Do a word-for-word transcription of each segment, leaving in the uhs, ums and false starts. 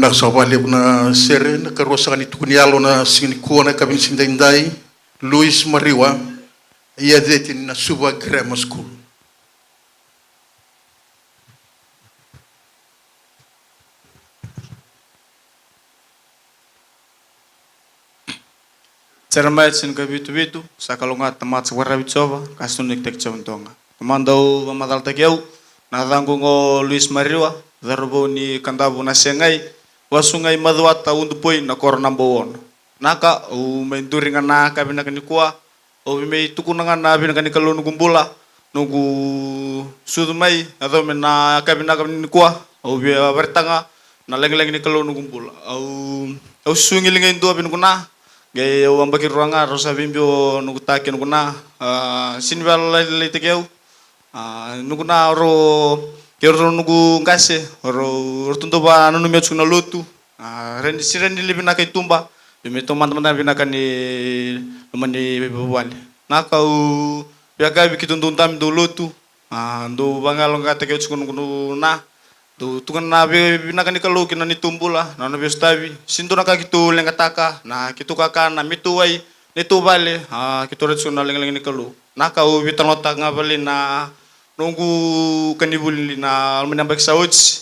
Vinaka saka vakalevu na sere, na ikarua saka ni tuku ni yalo na siga nikua na yakavi ni siga edaidai, Louis Mariwa, ia Ceti ni Nasuva Grammar School. Jeremaia tini ka vitu vitu, sa kalougata na mata sa vakararavi Jiova, ka sa nunikitaki Jiova na dua ga. Tamada au vakamacalataki au, na yacaqu oqo Louis Mariwa, cauravou ni Kadavu na Segai, Vasugai, Macuata, Udupoi, na koro Nabouono. Naka, au mai duri ga na ka vinaka nikua, au via mai tukuna ga na vinaka ni Kalou noqu bula, noqu sucu mai, yacova me na ka vinaka nikua, au via vakaraitaka ga na lagilagi ni Kalou noqu bula. Au, au susugi liga e dua vei noqu na, qai au yabaki rua ga, rau sa veibiu noqu ta kei noqu na, a, sini via lalai, lalaitaki au. A, noqu na rau, kei rau noqu qase, rau, rau tu dau vananumi au tiko na lotu. A, reni, sini reni li vinaka i tuba, me taumada mada vinaka ni loma ni vuvale. Na ka au via kaya vei keitou dau dabe dau lotu, a, dau vagaloqataki au tiko noqu na, dau tukuna na vei, vinaka ni Kalou ki na neitou bula, na nona veisotavi. Sini dua na ka keitou leqataka, na keitou kakana, meitou wai, neitou vale, a, keitou raica tiko na lagilagi ni Kalou. Na ka au veitalanoataka ga vale na noqu kanivuli na loma ni yabaki sa oti.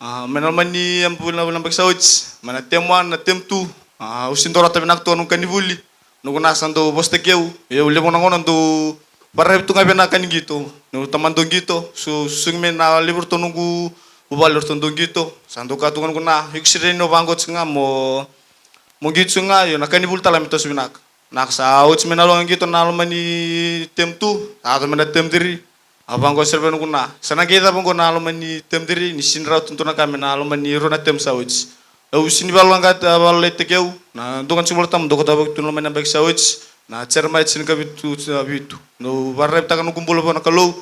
A, mai na loma ni yabaki, na yabaki sa oti, mai na term one, na term two. A, au sini dau rawata vinaka tu na noqu kanivuli. Noqu na sa dau vosataki au, e, au levu na gauna dau vakararavi tu ga vei na ka ni qito. Niu tamata dau qito, su, susugi mai na levu ratou noqu vuvale ratou dau qito. Sa dau kaya tu ga noqu na, iko sini reni o vaqo tiko ga mo, mo qito tiko ga, io na kanivuli tale me toso vinaka. Na ka sa oti mai na loma ni qito na loma ni term two, sa yaco mai na term three. A vaqo sara vei noqu na. Sa na qai cava oqo na loma ni term three, ni sini rawa tu dua na ka mai na loma ni rua na term sa oti. Au sini via lalai, a, lalai tiko au, na dua ga tiko Vola Tabu, dua ka tavaki tu na loma ni yabaki sa oti, na Jeremaia tini ka vitu, tini ka vitu. Au vakararavitaka noqu bula vua na Kalou,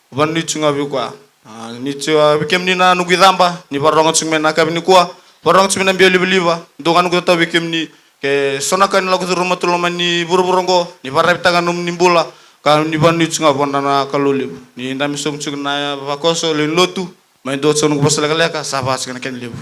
vanuinui tiko ga vei koya. A, ni tiko, a, vei kemuni na noqu icaba, ni vakarorogo tiko mai na yakavi nikua, vakarorogo tiko mai na biau livaliva, dua ga noqu tatau vei kemuni, ke so na ka ni lako curuma tu loma ni vuravura oqo, ni vakararavitaka nomuni bula, ka ni vanuinui tiko ga vua na Kalou levu. Ni dabe sobu tiko na vakoso, lewe ni lotu, mai dua tiko noqu vosa lekaleka, sa va tiko na kena levu.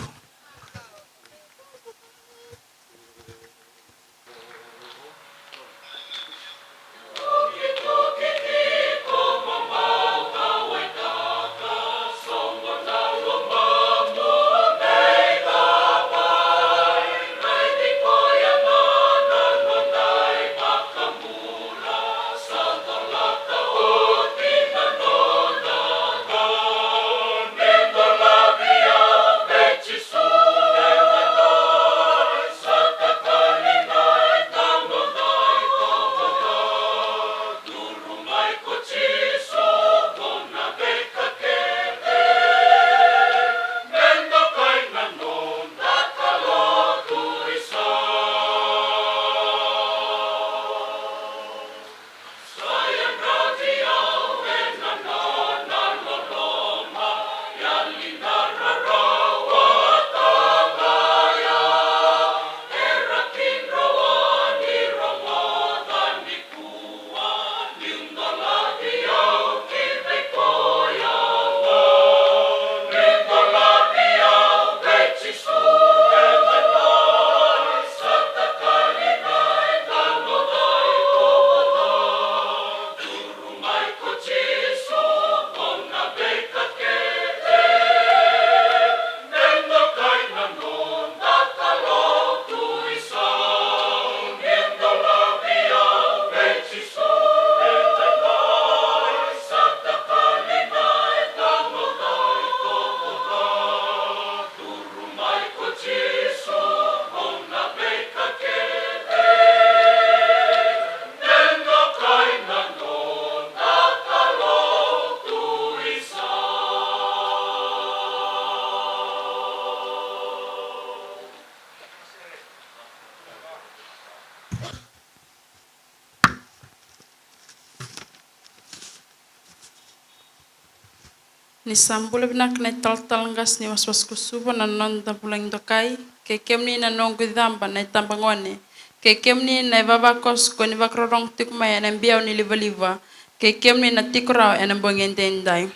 Ni sa bula vinaka na italatala qase ni wasewase ko Suva, na noda vulagi dokai, kei kemuni na noqu icaba na itabagone, kei kemuni na ivavakoso ko ni vakarorogo tiko mai ena biau ni livaliva, kei kemuni na tiko rawa ena bogi edaidai.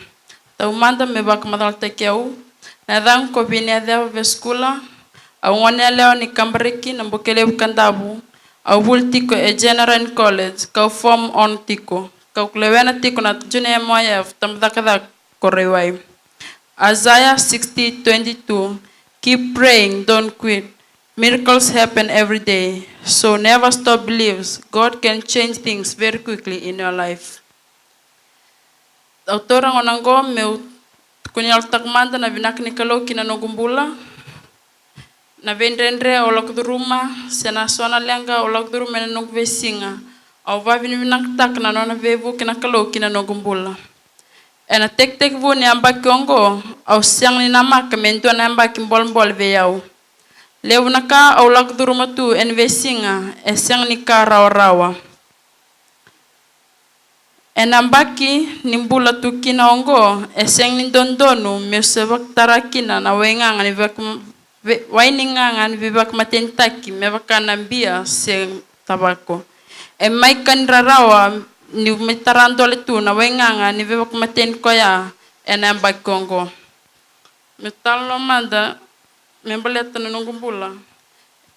Taumada me vakamacalataki au, na yacaqu ko Vini Yaceva Vesikula, Au gone yalewa ni Kabariki, Nabukelevu, Kadavu. Au vuli tiko e General College, kau form one tiko. Kau lewena tiko na Junior M Y F, tabacakacaka ko Raiwai. Isaiah sixty twenty-two, "Keep praying, don't quit. Miracles happen every day. So never stop believes God can change things very quickly in your life." Au taura na gauna oqo meu tukuna, yalotaka mada na vinaka ni Kalou ki na noqu bula. Na veidredre au lako curuma, se na so na leqa au lako curuma ena noqu veisiga, au vavinavinakataka na nona veivuke na Kalou ki na noqu bula. Ena tekitekivu ni yabaki oqo, au sega ni namaka me dua na yabaki bolebole vei au. Levu na ka au lako curuma tu ena veisiga e sega ni ka rawarawa. Ena yabaki ni bula tu kina oqo, e sega ni dodonu meu se vakatara kina na waigaga ni vak-, ve-, wainigaga ni veivakamatenitaki me vaka na bia se tavako. E mai ka ni rarawa niu mai tara dole tu na waigaga ni veivakamateni koya ena yabaki oqo. Meu talanoa mada me baleta na noqu bula.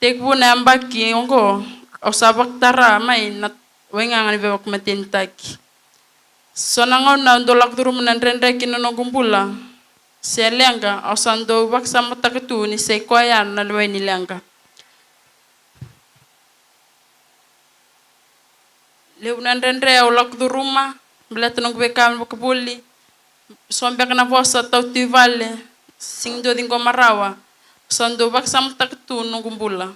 Tekivu na yabaki oqo, au sa vakatara mai na waigaga ni veivakamatenitaki. So na gauna au dau lako curuma na dredre ki na noqu bula se leqa, au sa dau vakasamataka tu ni sa i koya na lewai ni leqa. Levu na dredre au lako curuma, baleta noqu veika vakavuli, so beka na vosa tau tu i vale, sega ni dau ciqoma rawa, au sa dau vakasamataka tu noqu bula.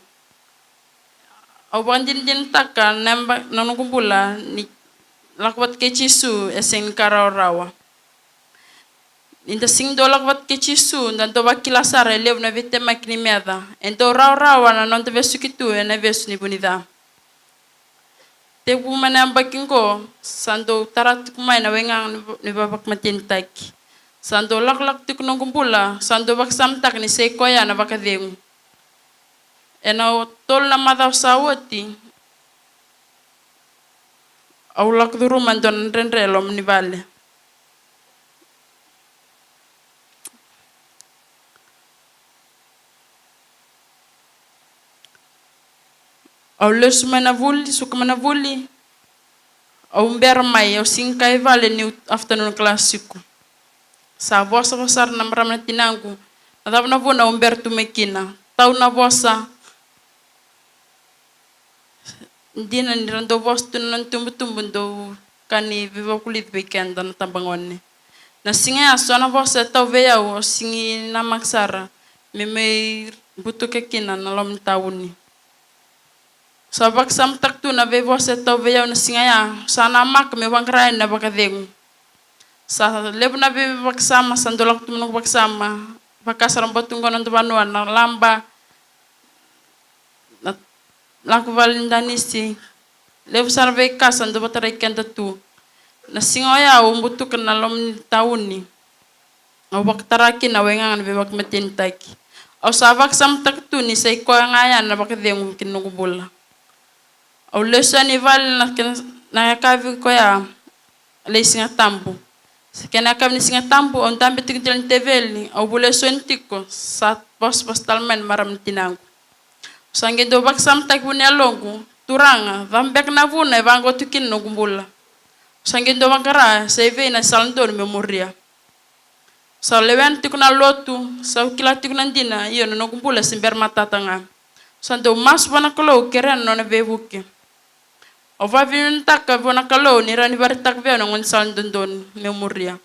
Au vakadinadinataka na yaba-, na noqu bula ni lako vata kei Jisu e sega ni ka rawarawa. Ni da sega ni dau lako vata kei Jisu, da dau vakila sara e levu na veitemaki ni meca. E dau rawarawa na noda vesuki tu ena vesu ni vunica. Tekivu mai na yabaki oqo, sa dau tara tiko mai na waigaga ni va-, ni veivakamatenitaki. Sa dau lakolako tiko noqu bula, sa dau vakasamataka ni sa i koya na vakacegu. Ena tolu na macawa sa oti, au lako curuma e dua na dredre e loma ni vale. Au lesu mai na vuli, suka mai na vuli. Au bera mai, au sega ni kaya i vale niu afternoon class tiko. Sa vosavosa sara na marama na tinaqu. Na cava na vuna au bera tu mai kina? Tau na vosa. Dina ni ra dau vosa tu na nona tubutubu, dau ka ni veivakavulici vei keda na tabagone. Na siga ya, so na vosa e tau vei au, au sega ni namaka sara me mai butuka kina na loma ni tauni. Sa vakasamataka tu na veivosa e tau vei au na siga ya, sa namaka meu vaqara yani na vakacegu. Sa levu na veivakasama sa dau lako tu mai noqu vakasama, vaka sara bau tu qo na noda vanua, na laba, na lako vale ni danisi. Levu sara veika sa dau vakatarai keda tu. Na siga oya au butuka na loma ni tauni. Au vakatara kina na waigaga ni veivakamatenitaki. Au sa vakasamataka tu ni sa i koya ga ya na vakacegu ki na noqu bula. Au lesu yani i vale na kena, na yakavi koya, lai Siga Tabu. Se kena yakavi ni Siga Tabu, au dabe tiko dela ni teveli, au vuli eso yani tiko, sa vosavosa tale mai na marama ni tinaqu. Au sa qai dau vakasamataki vua na yaloqu, Turaga, cava beka na vuna e vaqo tu kina na noqu bula? Au sa qai dau vaqara, se i vei na sala dodonu meu muria. Sa lewena tiko na lotu, sa kila tiko na dina, io na noqu bula se bera matata ga. Sa dau masu vua na Kalou, kerea na nona veivuke. Au vavinavinakataka vua na Kalou ni rawa ni vakaraitaka vei au na gaunisala dodonu meu muria.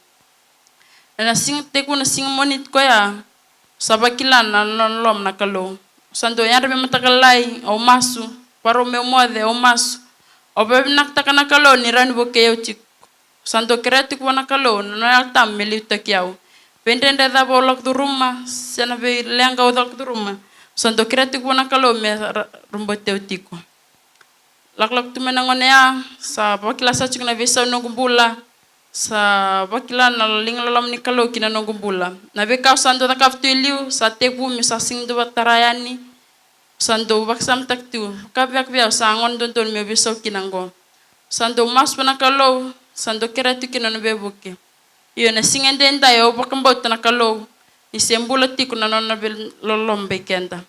Ena siga, tekivu na siga Moniti koya, sa vakila na nona loloma na Kalou. Sa dau yadra mai mataka lailai, au masu, varau meu moce, au masu. Au vavinavinakataka na Kalou ni rawa ni vukei au tiko. Sa dau kerea tiko vua na Kalou na nona Yalo Tabu me liutaki au. Veidredre cava au lako curuma, se na veileqa au lako curuma, sa dau kerea tiko vua na Kalou me ra-, rabati au tiko. Lakolako tu mai na gauna ya, sa vakila sara tiko na veisau ni noqu bula, sa vakila na liga loloma ni Kalou ki na noqu bula. Na veika au sa dau cakava tu e liu, sa tekivu meu sa sega ni dau vakatara yani, sa dau vakasamataka tu, ka vaka vei au sa gauna dodonu meu veisau kina oqo. Sa dau masu vua na Kalou, sa dau kerea tu kina na nona veivuke. Io, na siga edaidai au vakabauta na Kalou, ni se bula tiko na nona veiloloma vei keda.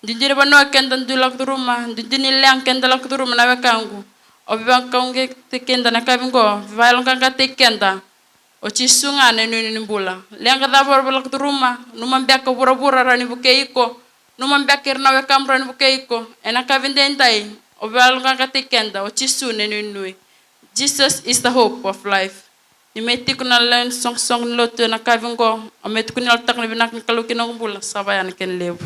Duidui ni vanua keda dui lako curuma, duidui ni leqa keda lako curuma na wekaqu. O veivakauqeti keda na yakavi qo, veivakayaloqaqataki keda. O Jisu ga na inuinui ni bula. Leqa cava o lako curuma, numa beka vuravura rawa ni vukei iko, numa beka ira na wekamu rawa ni vukei iko. Ena yakavi edaidai, o veivakayaloqaqataki keda, o Jisu na inuinui. Jesus is the hope of life. Ni mai tiko na lewe ni soqosoqo ni lotu ena yakavi qo, au mai tukuna ni yalataka na vinaka ni Kalou ki na noqu bula, sa vaya na kena levu.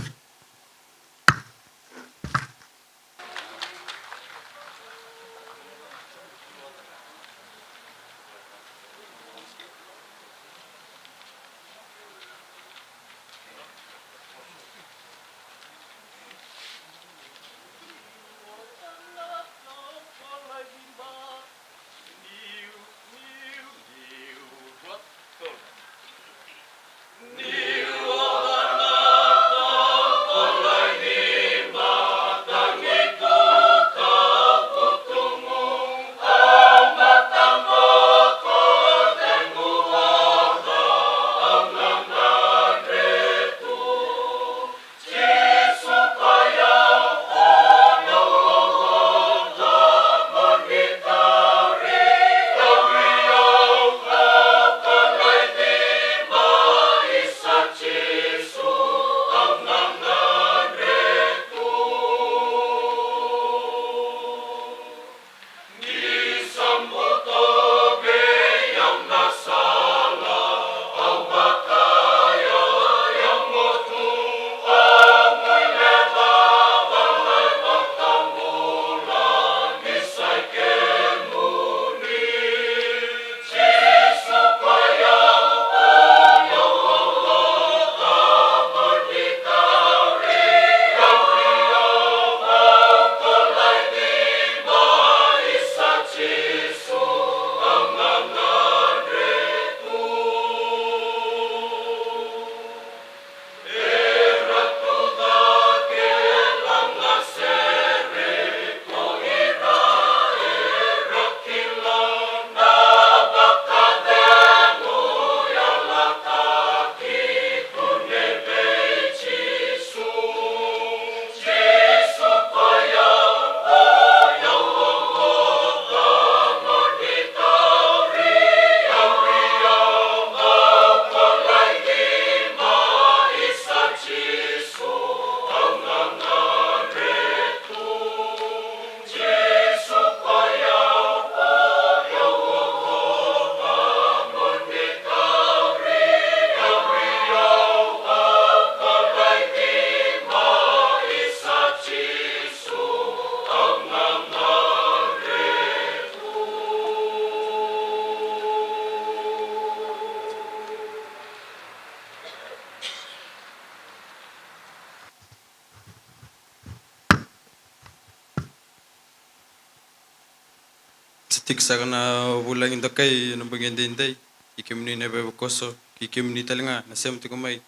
Sa tiko saka na vulagi dokai ena bogi edaidai, kei kemuni na veivakoso, kei kemuni tale ga na sema tiko mai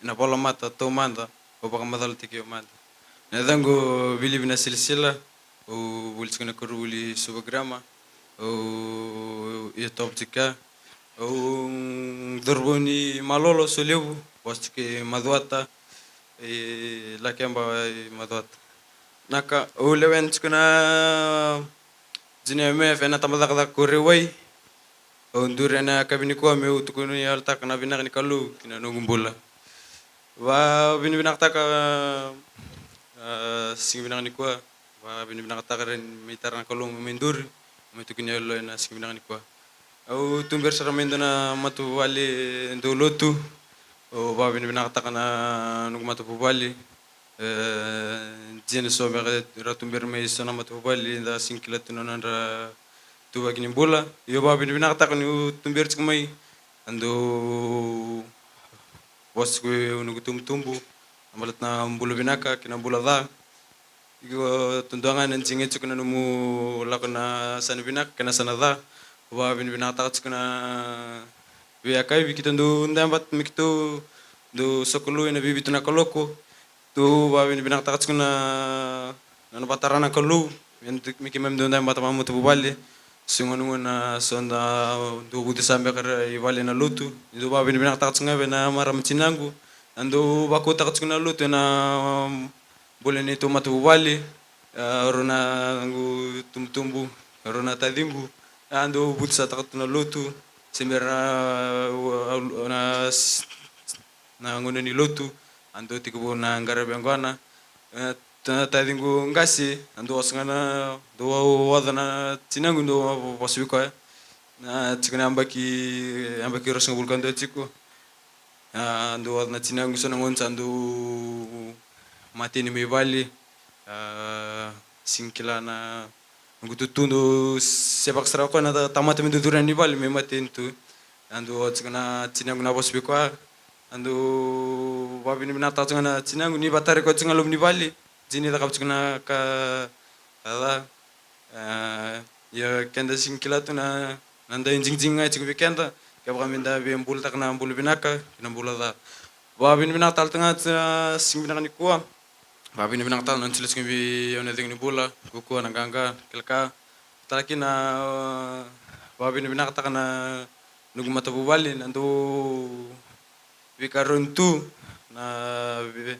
ena volamata taumada, au vakamacalataki au mada. Na yacaqu o Vilivi na Silasila, au vuli tiko na koronivuli Suva Grammar, au ia top tiko. Au cauravou ni Malolo, Solevu, vosa tiko i Macuata, i Lakeba i Macuata. Na ka au lewena tiko na Junior M F ena tabacakacaka ko Rewai. Au duri ena yakavi nikua meu tukuna ni yalataka na vinaka ni Kalou ki na noqu bula. Vavinavinakataka, a, siga vinaka nikua. Vavinavinakataka ira me tara na Kalou me duri, me tukuni yalo ena siga vinaka nikua. Au tuberi sara mai dua na matavuvale dau lotu. Au vavinavinakataka na noqu matavuvale. E, dina so beka era tuberi mai so na matavuvale, da sega ni kila tu na nodra tuvaki ni bula. Io, vavinavinakataka niu tuberi tiko mai. A dau vosa tiko e noqu tubutubu na baleta na bula vinaka kei na bula ca. Iko taudua ga na jigi tiko na nomu lako na yasana vinaka kei na yasana ca. Vavinavinakataka tiko na veiyakavi keitou dau dabe vata me keitou dau sokalou ena vivitu na kaloko. Tou vavinavinakataka tiko na, na nona vakatara na Kalou me keimami dau dabe vata vakamatavuvale. Sega ni gauna so da dau vuce sa beka i vale na lotu. Dau vavinavinakataka tiko ga vei na marama tinaqu. A dau vakautaka tiko na lotu ena, um, bula ni tou matavuvale, a, rau na noqu tubutubu, rau na taciqu, a, dau vutusataka tu na lotu, se bera na, na, na gauna ni lotu, a dau tekivu na qaravi yaqona. E, ta-, taciqu qase, a dau oca ga na, dau oca na tinaqu, dau vosa vei koya. Na tiko na yabaki, yabaki ruasagavulu ka dua tiko. A, dau oca na tinaqu, so na gauna sa dau mateni mai vale. A, sega ni kila na noqu tutu, dau sevaka sara o koya na ta-, tamata me dau curu yani vale me mateni tu. A dau oca tiko na tinaqu, na vosa vei koya. A dau vavinavinakataka tiko ga na tinaqu ni vatari koya tiko ga loma ni vale. Dina ni cakava tiko na ka, ka ca. A, ia keda sega ni kila tu na, na dau digidigi ga e tiko vei keda, kevaka meda via bulataka na bula vinaka kei na bula ca. Vavinavinakataka tale tu ga, a, siga vinaka nikua. Vavinavinakataka na nona solia tiko vei au na icegu ni bula, kaukaua, na qaqa, kila ka. Tale kina, a, vavinavinakataka na noqu matavuvale, na dau veikaroni tu na vei,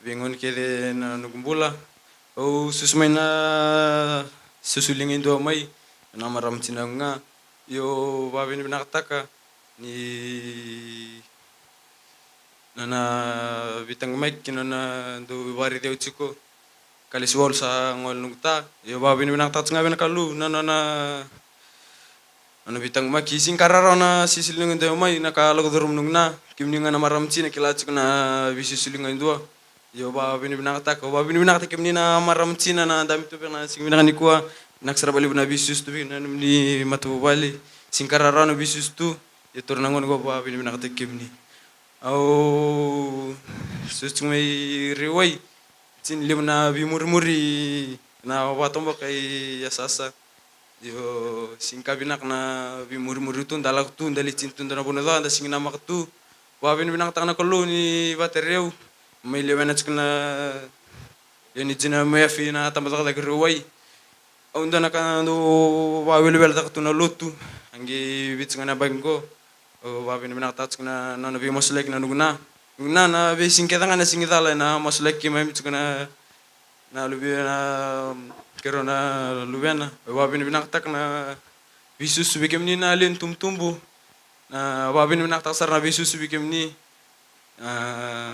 veigauna kece na noqu bula. Au susu mai na susu liga e dua mai na marama tinaqu ga. Io, vavinavinakataka ni nona veitaqomaki, nona dau vakaraici au tiko. Kalesi walu sa gole noqu ta. Io, vavinavinakataka tiko ga vei na Kalou na, na, na, na nona veitaqomaki. Sega ni ka rarawa na susu liga e dua mai, na ka lako curuma noqu na. Kemuni ga na marama tina kila tiko na veisusu liga e dua. Io, vavinavinakataka, vavinavinakataka kemuni na marama tina na dabe tu vei na siga vinaka nikua. Vinaka sara vakalevu na veisusu tu vei na nomuni matavuvale. Sega ni ka rarawa na veisusu tu. Io, taura na gauna qo, vavinavinakataka kemuni. Au susu tiko mai Raiwai. Tini levu na veimurimuri na vakatoboka i yasayasa. Io, sega ni ka vinaka na veimurimuri tu, da lako tu, da lai tini tu dua na vanua ca, da sega ni namaka tu. Vavinavinakataka na Kalou ni vatari au. Mai lewena tiko na, lewe ni J N M F na tabacakacaka i Raiwai. Au dua na ka dau vakaweleweletaka tu na lotu, a qai Viti ga na yabaki qo. Au vavinavinakataka tiko na, na nona veimasulaki na noqu na. Noqu na, na veisiga kece ga na siga ni cala ena masulaki keimami tiko na, na luvena, keirau na luvena. Au vavinavinakataka na veisusu vei kemuni na lewe ni tubutubu. Na vavinavinakataka sara na veisusu vei kemuni. A,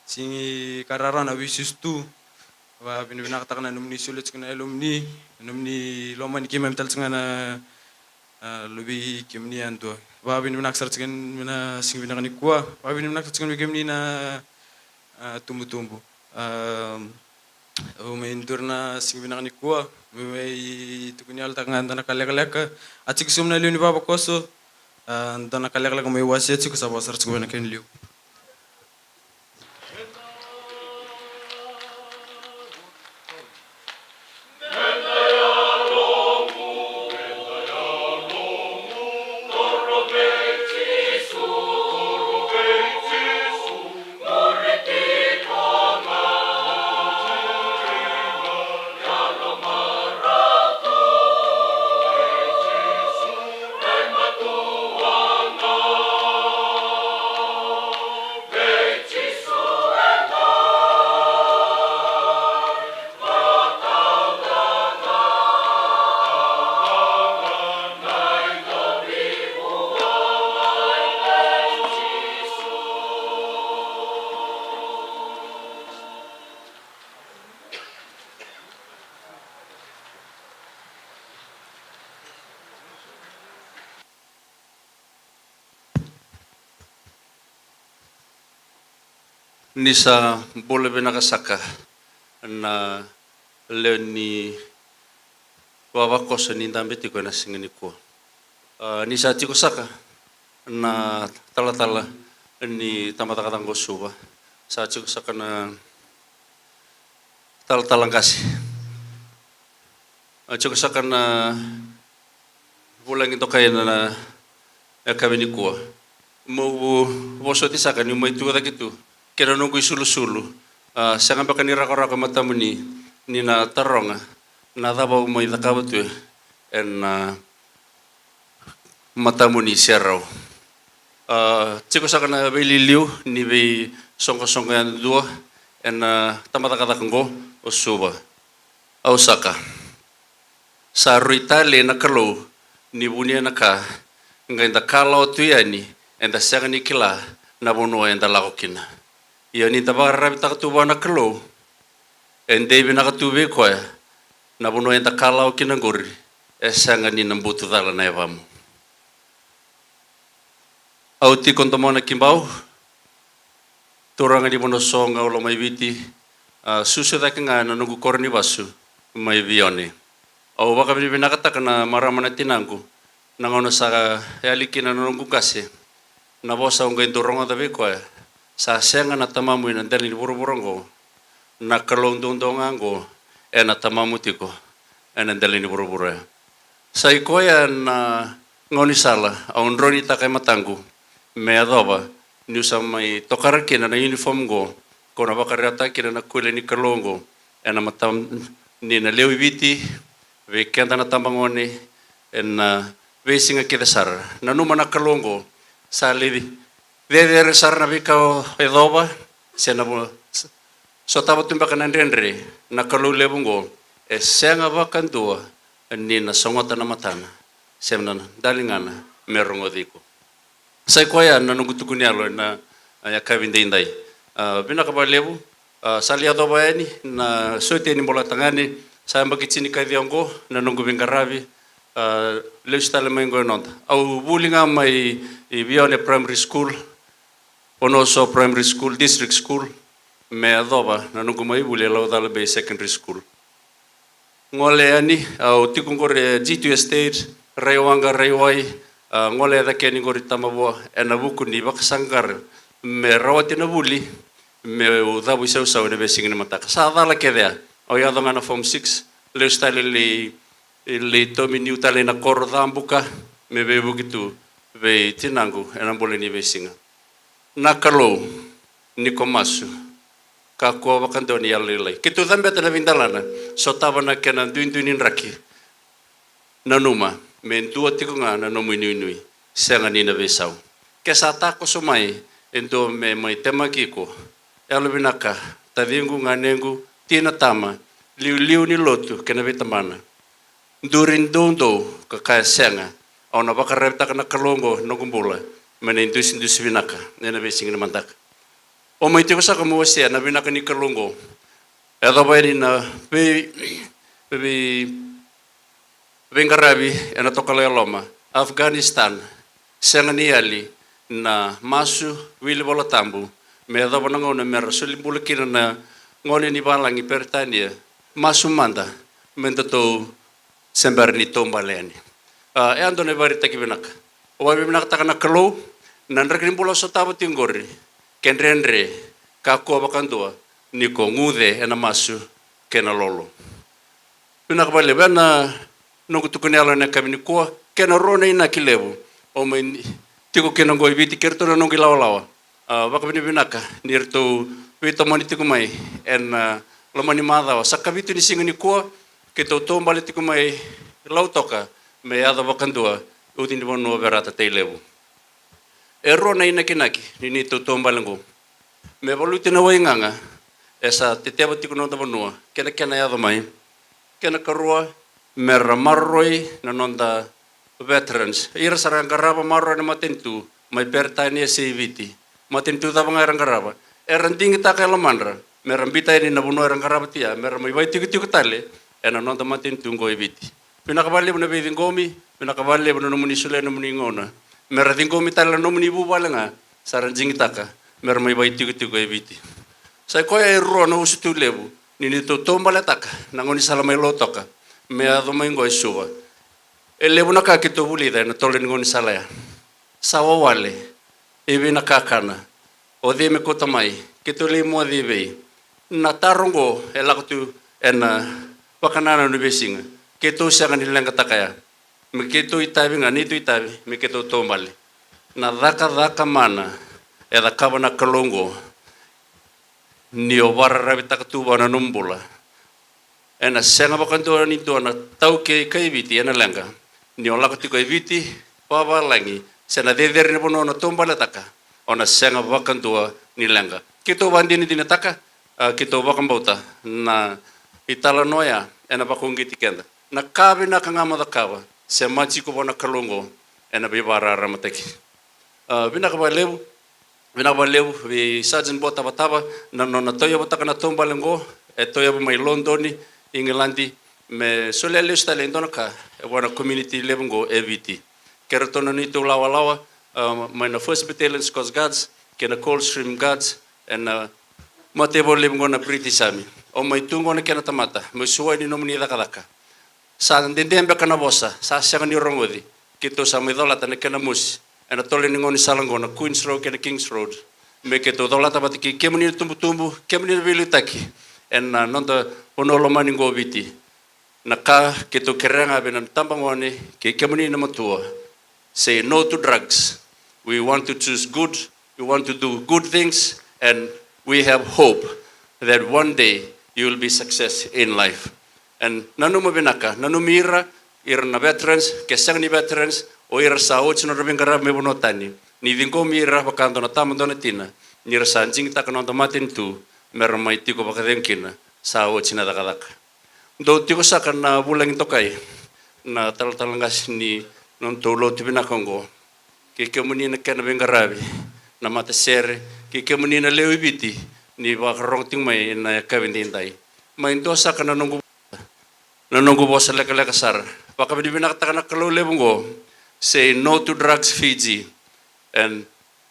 sega ni ka rarawa na veisusu tu. Vavinavinakataka na nomuni solia tiko na yalomuni, na nomuni lomani keimami tale tiko ga na, a, luvei kemuni yadua. Vavinavinaka sara tiko ga na siga vinaka nikua. Vavinavinaka tiko ga vei kemuni na, a, tubutubu. A, Au mai duri na siga vinaka nikua, mai, mai tukuni yalataka ga dua na ka lekaleka. A tiko sobu na lewe ni vavakoso, a, dua na ka lekaleka mai wasea tiko, sa vosa sara tiko mai na kena liu. Ni sa bula vinaka saka na lewe ni vavakoso ni dabe tiko ena siga nikua. A, ni sa tiko saka na talatala ni tabacakacaka o Suva, sa tiko saka na talatala qase. A, tiko saka na vulagi dokai ena yakavi nikua. Meu vosoti saka niu mai tucake tu kei na noqu isulusulu. A, sega beka ni rakorako e matamuni ni na taroga na cava au mai cakava tu ena, a, matamuni serau. A, tiko saka na veiliuliu ni veisoqosoqo yadua ena tabacakacaka oqo o Suva. Au saka. Sa rui tale na Kalou ni vunia na ka, qai da kalawa tu yani, eda sega ni kila na vanua eda lako kina. Ia ni da vakararavitaka tu vua na Kalou, e dei vinaka tu vei koya na vanua eda kalawa kina qori, e sega ni na butu cala na yavamu. Au tiko Domona Kibau, turaga ni Vanuasoga, au Lomaiviti, a, susu cake ga na noqu koro ni vasu mai Vione. Au vakavinavinakataka na marama na tinaqu, na gauna sa yali kina na noqu qase, na vosa au qai dau rogoca vei koya: Sa sega na tamamu ena dela ni vuravura oqo, na Kalou duadua ga oqo ena tamamu tiko ena dela ni vuravura. Sa i koya na gaunisala au droinitaka e mataqu me yacova niu sa mai tokara kina na uniform oqo, ko na vakarautaka kina na kule ni Kalou oqo ena mata ni na lewe i Viti, vei keda na tabagone, ena veisiga kece sara. Nanuma na Kalou oqo sa levu cecere sara na veika o yacova, se na vo-, s-, sotava tu beka na dredre, na Kalou levu oqo e sega vakadua ni na sogota na matana se na daligana me rogoci iko. Sa i koya na noqu tukuni yalo ena, a, yakavi daidai. A, vinaka vakalevu. A, sa lai yacova yani na sotia ni Bolatagane, sa yabaki tinikaciwa oqo na noqu veiqaravi, a, lesu tale mai oqo e noda. Au vuli ga mai i Vione Primary School, Vanuasoa Primary School, District School, me yacova na noqu mai vuli e Laucala Bay Secondary School. Gole yani, au tiko qori e G two Estate, Raiwaqa, Raiwai, a, gole cake yani qori Tamavua, ena vuku ni vakasaqara me rawati na vuli, meu cavu isausau ena veisiga ni mataka. Sa cala kece ya. Au yaco ga na form six, lesu tale lai, lai tominiu tale ina koro Cabuka, me veivuke tu vei tinaqu ena bula ni veisiga. Na Kalou, ni ko masu, kakua vakadua ni yalolailai. Keitou cabeta na veidelana, sotava na kena duidui ni draki. Nanuma me dua tiko ga na nomu inuinui, sega ni na veisau. Ke sa takoso mai e dua me mai temaki iko, yalovinaka, taciqu, ganequ, tina, tama, liuliu ni lotu kei na veitabana, duri doudou ka kaya sega. Au na vakararavitaka na Kalou oqo noqu bula me na idusidusi vinaka ena veisiga ni mataka. Au mai tiko saka meu wasea na vinaka ni Kalou oqo. Yacova yani na vei, vei, veiqaravi ena tokalau e loma, Afghanistan, sega ni yali na masu, wili Vola Tabu, me yacova na gauna me ra soli bula kina na gone ni valagi Peritania. Masu mada me datou se bera ni taubale yani. A, e a dua na ivakaraitaki vinaka. Au vakavinavinakataka na Kalou na draki ni bula au sotava tiko qori. Ke dredre, kakua vakadua ni ko guce ena masu kei na lolo. Vinaka vakalevu. Ena noqu tukuni yalo ena yakavi nikua, kena rua na inaki levu. Au mai ni-, tiko kina oqo i Viti kei iratou na noqu ilawalawa. A, vakavinavinaka ni ratou veitomani tiko mai ena, a, loma ni macawa. Sa kavitu ni siga nikua keitou taubale tiko mai Lautoka me yaco vakadua Ucinivanua Verata Tailevu. E rua na inakinaki ni neitou taubale oqo. Me valuti na waigaga e sa teteva tiko na noda vanua kei na kena yaco mai. Kena karua, me ra maroroi na noda veterans. Ira sa ra qarava maroroi na matanitu mai Peritania se i Viti. Matanitu cava ga era qarava, era digitaka e lomadra me ra biuta yani na vanua era qarava tu ya, me ra mai vakaitikotiko tale ena noda matanitu oqo e Viti. Vinaka vakalevu na veiciqomi, vinaka vakalevu na nomuni solia na nomuni gauna me ra ciqomi tale na nomuni vuvale ga sa ra digitaka me ra mai vakaitikotiko e Viti. Sa i koya e rua na usutu levu ni neitou taubaletaka na gaunisala mai Lautoka me yaco mai oqo e Suva. E levu na ka keitou vulica ena tolo ni gaunisala ya. Sa wawale, e vei na kakana, o cei me kauta mai, keitou lai moce i vei. Na taro oqo e lako tu ena vakanananu veisiga. Keitou sega ni leqataka ya. Me keitou itavi ga, neitou itavi me keitou taubale. Na cakacaka mana e cakava na Kalou oqo, ni o vakararavitaka tu vua na nomu bula, ena sega vakadua ni dua na taukei kai Viti ena leqa. Ni o lako tiko e Viti, vavalagi, se na cecere ni vanua o na taubaletaka, o na sega vakadua ni leqa. Keitou vakadinadinataka A, keitou vakabauta na italanoa oya ena vakauqeti keda. Na ka vinaka ga mo cakava, se maji iko vua na Kalou oqo, ena veivakararamataki. A, vinaka vakalevu, vinaka vakalevu vei Sergeant Botavatava na nona tauyavutaka na taubale oqo, e tauyavu mai Lodoni, Igiladi, me solia lesu tale e dua na ka e vua na community levu oqo e Viti. Kei ratou na neitou lawalawa, a, mai na First Battalion Scots Guards kei na Coldstream Guards, ena mataivalu levu oqo na British Army. O mai tu oqo na kena tamata, me suai ni nomuni cakacaka. Sa dede beka na vosa, sa sega ni rogoci. Keitou sa mai colata na kena mosi ena tolo ni gaunisala oqo na Queens Road kei na Kings Road. Me keitou colata vata kei kemuni na tubutubu, kemuni na veiliutaki ena noda vanua lomani oqo o Viti. Na ka keitou kerea ga vei na tabagone kei kemuni na matua. Say no to drugs. We want to choose good. We want to do good things, and we have hope that one day you will be success in life. And nanuma vinaka, nanumi ira, ira na veterans, ke sega ni veterans, o ira sa oti nodra veiqaravi mai vanua tani. Ni ciqomi ira vaka dua na tama, dua na tina, ni ra sa digitaka na noda matanitu me ra mai tiko vakacegu kina, sa oti na cakacaka. Dou tiko saka na vulagi dokai, na talatala qase ni nodatou lotu vinaka oqo. Kei kemuni na kena veiqaravi, na matasere, kei kemuni na lewe i Viti, ni vakarogo tiko mai ena yakavi edaidai. Mai dua saka na noqu, na noqu vosa lekaleka sara. Vakavinavinakataka na Kalou levu oqo. Say no to drugs, Fiji, and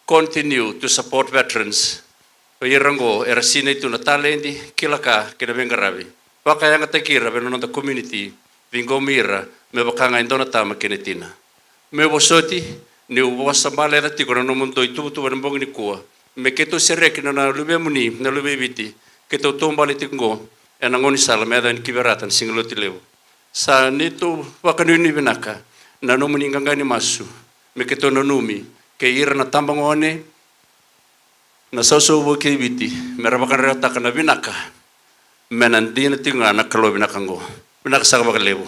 continue to support veterans. O ira oqo era sinai tu na taledi, kila ka kei na veiqaravi. Vakayagataki ira vei na noda community, ciqomi ira me vaka ga e dua na tama kei na tina. Meu vosoti niu vosa baleca tiko na nomudou ituvatuva ena bogi nikua. Me keitou sereki na, na luvemuni na luve i Viti, keitou taubale tiko oqo ena gaunisala me yaco yani ki Verata na siga Lotulevu. Sa neitou vakanuinui vinaka na nomuni qaqa ni masu, me keitou nanumi kei ira na tabagone, na sausau vou kei Viti, me ra vakadrevaka na vinaka, me na dina tiko ga na Kalou vinaka oqo. Vinaka saka vakalevu.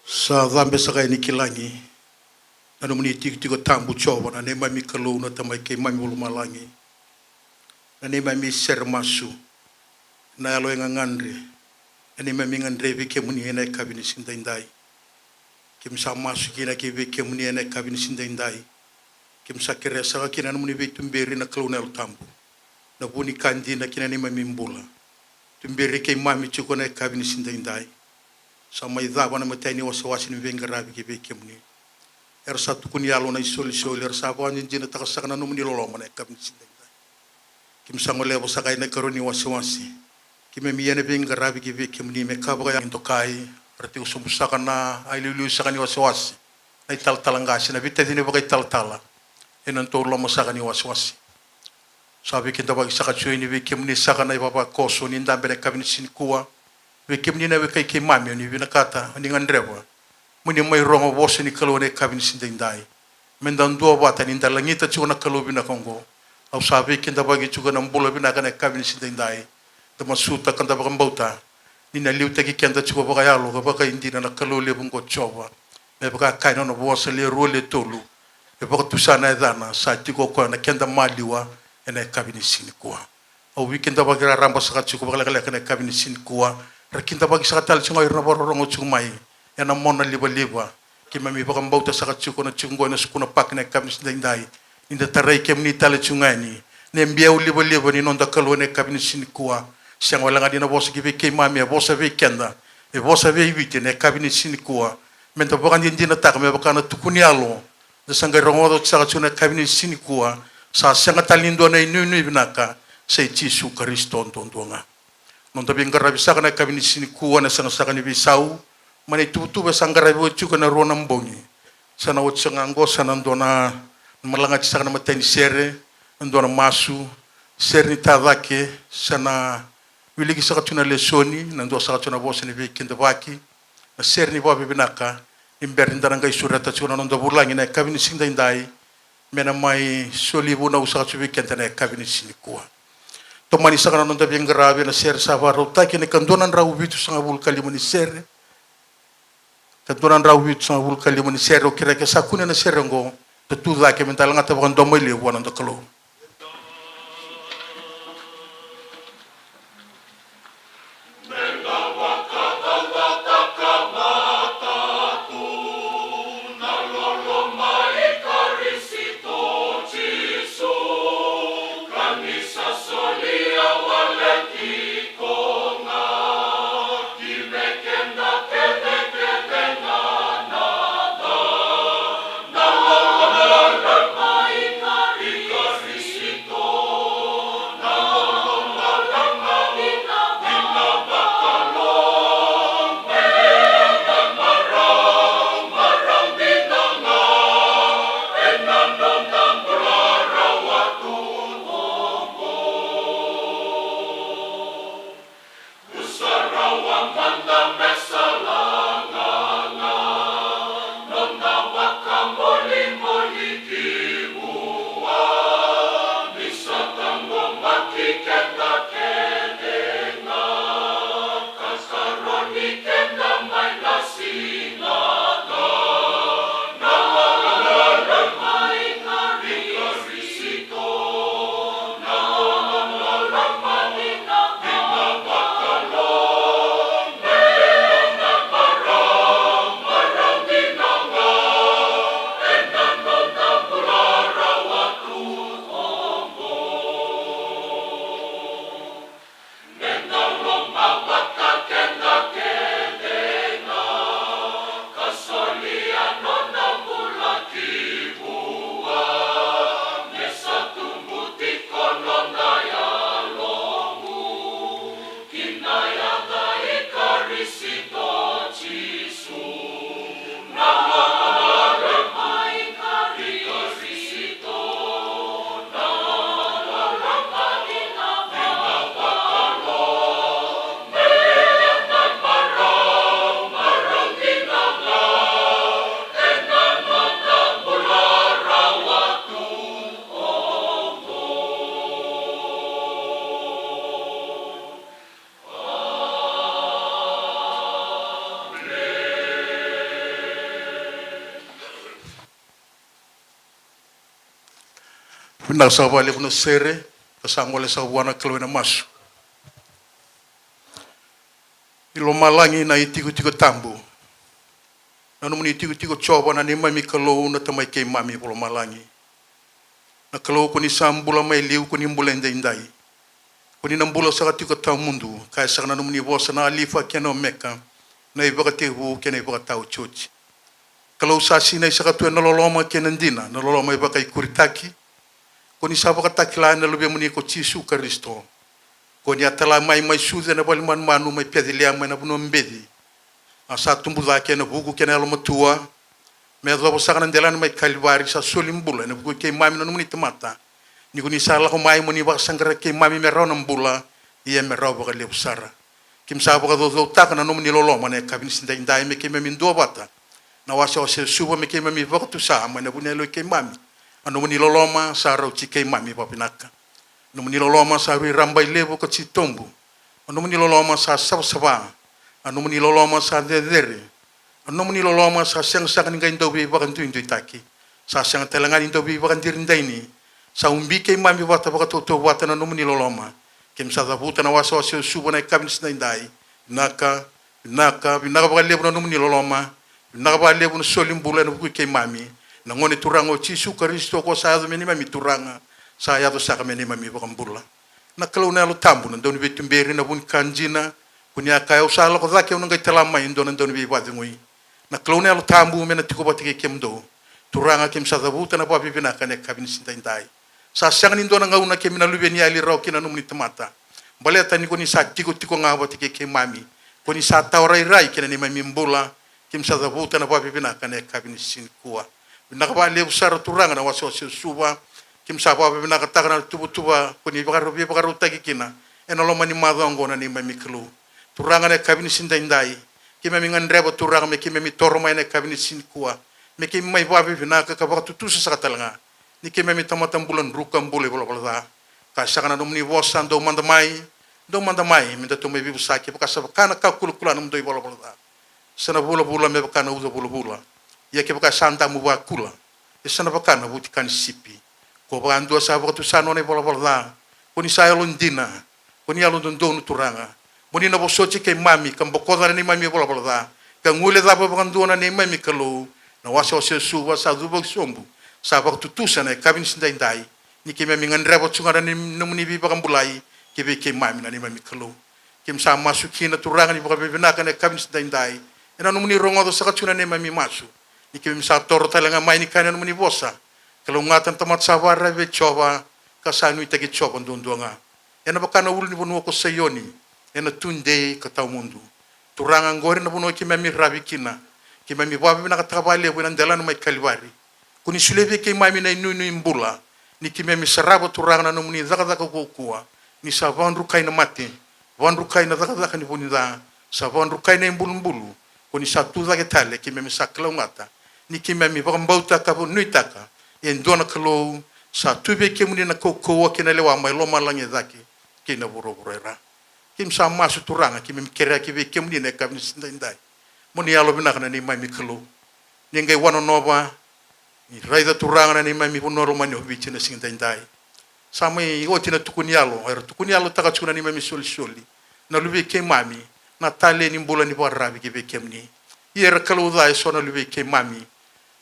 Sa cabe saka yani ki lagi na nomuni tikotiko tabu, Jiova, na neimami Kalou, na Tamai keimami valumalagi, na neimami sere masu, na yalo e gagadre, na neimami gadrevi kemuni ena yakavi ni siga daidai. Keimami sa masu kina ki vei kemuni ena yakavi ni siga daidai. Keimami sa kerea saka kina na nomuni veituberi, na Kalou na Yalo Tabu, na vu ni ka dina ki na neimami bula. Tuberi keimami tiko na yakavi ni siga daidai. Sa mai cava na imatai ni wasewase ni veiqaravi ki vei kemuni. Era sa tukuni yalo na isolisoli, era sa vakadinadinataka saka na nomuni loloma na yakavi ni siga daidai. Keimami sa goleva saka ena ikarua ni wasewase. Keimami ia na veiqaravi ki vei kemuni me ka vakayalo ni dokai, era tiko sobu saka na iliuliu saka ni wasewase, na italatala qase, na veitacini vakaitalatala, ena nodatou loma saka ni wasewase. Sa veikidavaki saka tiko yani vei kemuni saka na ivavakoso ni dabe ena yakavi ni siga nikua. Vei kemuni na wekai keimami, o ni vinakata, o ni gadreva mo ni mai rogo vosa ni Kalou ena yakavi ni siga daidai. Meda duavata ni da lagita tiko na Kalou vinaka oqo. Au sa veikidavaki tiko ena bula vinaka ena yakavi ni siga daidai. Da masuta ka da vakabauta ni na liutaki keda tiko vakayalo ka vakaidina na Kalou levu oqo, Jiova. Me vaka e kaya na nona vosa, le rua le tolu, e vakatusa na yacana, sa tiko o koya na keda maliwa ena yakavi ni siga nikua. Au veikidavaki raraba saka tiko vakalekaleka ena yakavi ni siga nikua. Ra kidavaki saka tale tiko ga o ira na vakarorogo tiko mai ena monalivaliva. Keimami vakabauta saka tiko na tiko oqo ena Sukuna Park ena yakavi ni siga daidai, ni da tarai kemuni tale tiko ga yani, na biau livaliva ni noda Kalou ena yakavi ni siga nikua. Sega wale ga ni na vosa ki vei keimami, e vosa vei keda, e vosa vei Viti ena yakavi ni siga nikua. Meda vakadinadinataka me vaka na tukuni yalo da sa qai rogoca oti saka tiko na yakavi ni siga nikua, sa sega tale ni dua na inuinui vinaka, sa i Jisu Karisito duadua ga. Noda veiqaravi saka na yakavi ni siga nikua, na sega saka ni veisau mai na ituvatuva e sa qaravi oti tiko ena rua na bogi. Sa na oti saka ga oqo, sa na dua na malagati saka na imatai ni sere, na dua na masu, sere ni tacake, sa na wiliki saka tiko na lesoni, na dua saka tiko na vosa ni veikidavaki, na sere ni vakavinavinaka, ni bera ni da na qai sureta tiko na noda vulagi ena yakavi ni siga daidai, me na mai soli vunau saka tiko vei keda ena yakavi ni siga nikua. Tomani saka na noda veiqaravi ena sere sa vakarautaki, ena ikadua na drau vitusagavulu ka lima ni sere. Ikadua na drau vitusagavulu ka lima ni sere. Au kerea ke sa kune na sere oqo, da tu cake meda lagata vakadomoilevu vua na noda Kalou. Vinaka saka vakalevu na sere, ka sa gole saka vua na Kalou ena masu. I lomalagi na itikotiko tabu. Na nomuni itikotiko Jiova na neimami Kalou, na Tamai keimami vakalomalagi. Na Kalou, ko ni sa bula mai liu, ko ni bula edaidai. Ko ni na bula saka tiko tawamudu, kaya saka na nomuni vosa na Alifa kei na Omeka, na ivakatekivu kei na ivakataotioti. Kalou sa sinai saka tu ena loloma kei na dina, na loloma ivakaikuritaki. Ko ni sa vakatakila ena Luvemuni ko Jisu Karisito. Ko ni a tala mai, mai sucu ena vale ni manumanu mai Peceliema ena vanua beci. A sa tubu cake ena vuku kei na yalomatua. Me yacova saka na delana mai Kalivari, sa soli bula ena vuku i keimami na nomuni tamata. Ni ko ni sa lako mai mo ni vakasaqara keimami me rawa na bula, ia me rawa vakalevu sara. Keimami sa vakacaucautaka na nomuni loloma ena yakavi ni siga edaidai me keimami duavata. Na wasewase o Suva me keimami vakatusa mai na vuniyalo i keimami. A nomuni loloma sa rauti keimami vakavinaka. A nomuni loloma sa rui rabailevu ka titobu. A nomuni loloma sa savasava. A nomuni loloma sa cecere. A nomuni loloma sa sega saka ni qai dau veivakaduiduitaki. Sa sega tale ga ni dau veivakadiridaini. Sa ubi keimami vata vakatautauvata na nomuni loloma. Keimami sa cavuta na wasewase o Suva ena yakavi ni siga edaidai. Vinaka, vinaka, vinaka vakalevu na nomuni loloma. Vinaka vakalevu na soli bula ena vuku i keimami. Na Gone Turaga o Jisu Karisito ko sa yaco me neimami Turaga. Sa yaco saka me neimami iVakabula. Na Kalou na Yalo Tabu, na Dauniveituberi, na vu ni ka dina. Ko ni a kaya, au sa lako cake, au na qai tala mai e dua na Dauniveivakacegui. Na Kalou na Yalo Tabu me na tiko vata kei kemudou. Turaga, keimami sa cavuta na vakavinavinaka ena yakavi ni siga edaidai. Sa sega ni dua na gauna keimami na luveniyali rawa kina na nomuni tamata. Baleta ni ko ni sa tikotiko ga vata kei keimami. Ko ni sa tawa rairai kina neimami bula. Keimami sa cavuta na vakavinavinaka ena yakavi ni siga nikua. Vinaka vakalevu sara Turaga na wasewase o Suva. Keimami sa vakavinavinakataka na tuvatuva ko ni vakara-, veivakarautaki kina ena loma ni macawa oqo na neimami Kalou. Turaga na yakavi ni siga edaidai. Keimami gadreva Turaga me keimami toro mai ena yakavi ni siga nikua. Me keimami mai vakavinavinaka ka vakatutusa saka tale ga. Ni keimami tamata bula druka, bula ivalavala ca. Ka saka na nomuni vosa, dou mada mai, dou mada mai, me datou mai veivosaki, kevaka sa vaka na ka kulakula na nomudou ivalavala ca. Sa na vulavula me vaka na uca vulavula. Ia kevaka sa damu vakula, e sa na vaka na vutika ni sipi. Ko vakadua sa vakatusa nona ivalavala ca. Ko ni sa yalodina. Ko ni yalododonu Turaga. Mo ni na vosoti keimami, ka bokoca na neimami ivalavala ca. Ka guilecava vakadua na neimami Kalou. Na wasewase o Suva sa cuvaki sobu. Sa vakatutusa ena yakavi ni siga edaidai. Ni keimami gadreva tu ga na ni-, nomuni veivakabulai. Ki vei keimami na neimami Kalou. Keimami sa masu kina Turaga ni vakavinavinaka ena yakavi ni siga edaidai. Ena nomuni rogoca saka tu na neimami masu. Ni keimami sa toro tale ga mai ni kaya na nomuni vosa. Kalougata na tamata sa vakararavi vei Jiova. Ka sa nuitaki Jiova duadua ga. Ena vaka na ulunivanua ko Saioni. Ena tudei ka tawamudu. Turaga, oqori na vanua keimami ravi kina. Keimami vakavinavinakataka vakalevu ena delana mai Kalivari. Ko ni solia vei keimami na inuinui bula, ni keimami sarava Turaga na nomuni cakacaka kaukaua, ni sa vakadrukai na mate, vakadrukai na cakacaka ni vu ni ca, sa vakadrukai na ibulubulu, ko ni sa tu cake tale, keimami sa kalougata, ni keimami vakabauta ka nuitaka, e dua na Kalou, sa tu vei kemuni na kaukauwa kei na lewa mai lomalagi e cake, kei na vuravura e ra. Keimami sa masu Turaga, keimami kerea ki vei kemuni ena yakavi ni siga edaidai. Mo ni yalovinaka na neimami Kalou. Ni qai wanonova, ni raica Turaga na neimami vanua lomani o Viti ena siga edaidai. Sa mai oti na tukuni yalo, era tukuni yalotaka tiko na neimami isolisoli. Na luvei keimami, na taleni bula ni vakararavi ki vei kemuni. Ia era kalou ca eso na luvei keimami.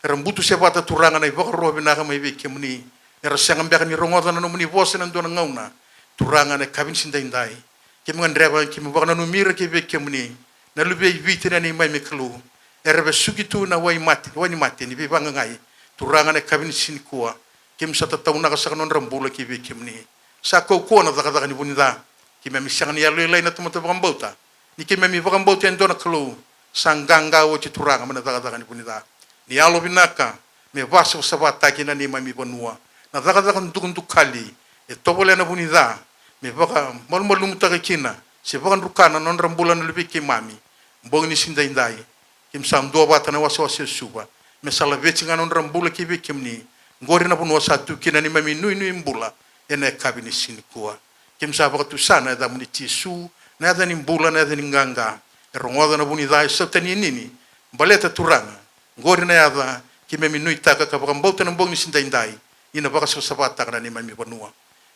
Era butusevata Turaga na ivakaro vinaka mai vei kemuni. Era sega beka ni rogoca na nomuni vosa ena dua na gauna. Turaga ena yakavi ni siga edaidai. Keimami gadreva, keimami vakananumi ira ki vei kemuni. Na luvei Viti na neimami Kalou. Era vesuki tu na wai mate, wai ni mate, ni veivaqaqai. Turaga ena yakavi ni siga nikua. Keimami sa tataunaka saka na nodra bula ki vei kemuni. Sa kaukauwa na cakacaka ni vu ni ca. Keimami sega ni yalolailai na tamata vakabauta. Ni keimami vakabauta e dua na Kalou. Sa qaqa oti Turaga mai na cakacaka ni vu ni ca. Ni yalovinaka. Me vakasavasavataki na neimami vanua. Na cakacaka dukadukali. E tovolea na vu ni ca. Me vakamalumalumutaka kina. Se vakadruka na nodra bula na luvei keimami. Bogi ni siga edaidai. Keimami sa duavata na wasewase o Suva. Me sa laveti ga na nodra bula ki vei kemuni. Oqori na vanua sa tu kina na neimami inuinui bula. Ena yakavi ni siga nikua. Keimami sa vakatusa na yacamuni Jisu. Na yaca ni bula, na yaca ni qaqa. E rogoca na vu ni ca, e sautaninini. Baleta Turaga. Oqori na yaca. Keimami nuitaka ka vakabauta na bogi ni siga edaidai. ni na vakasavasavataka na neimami vanua.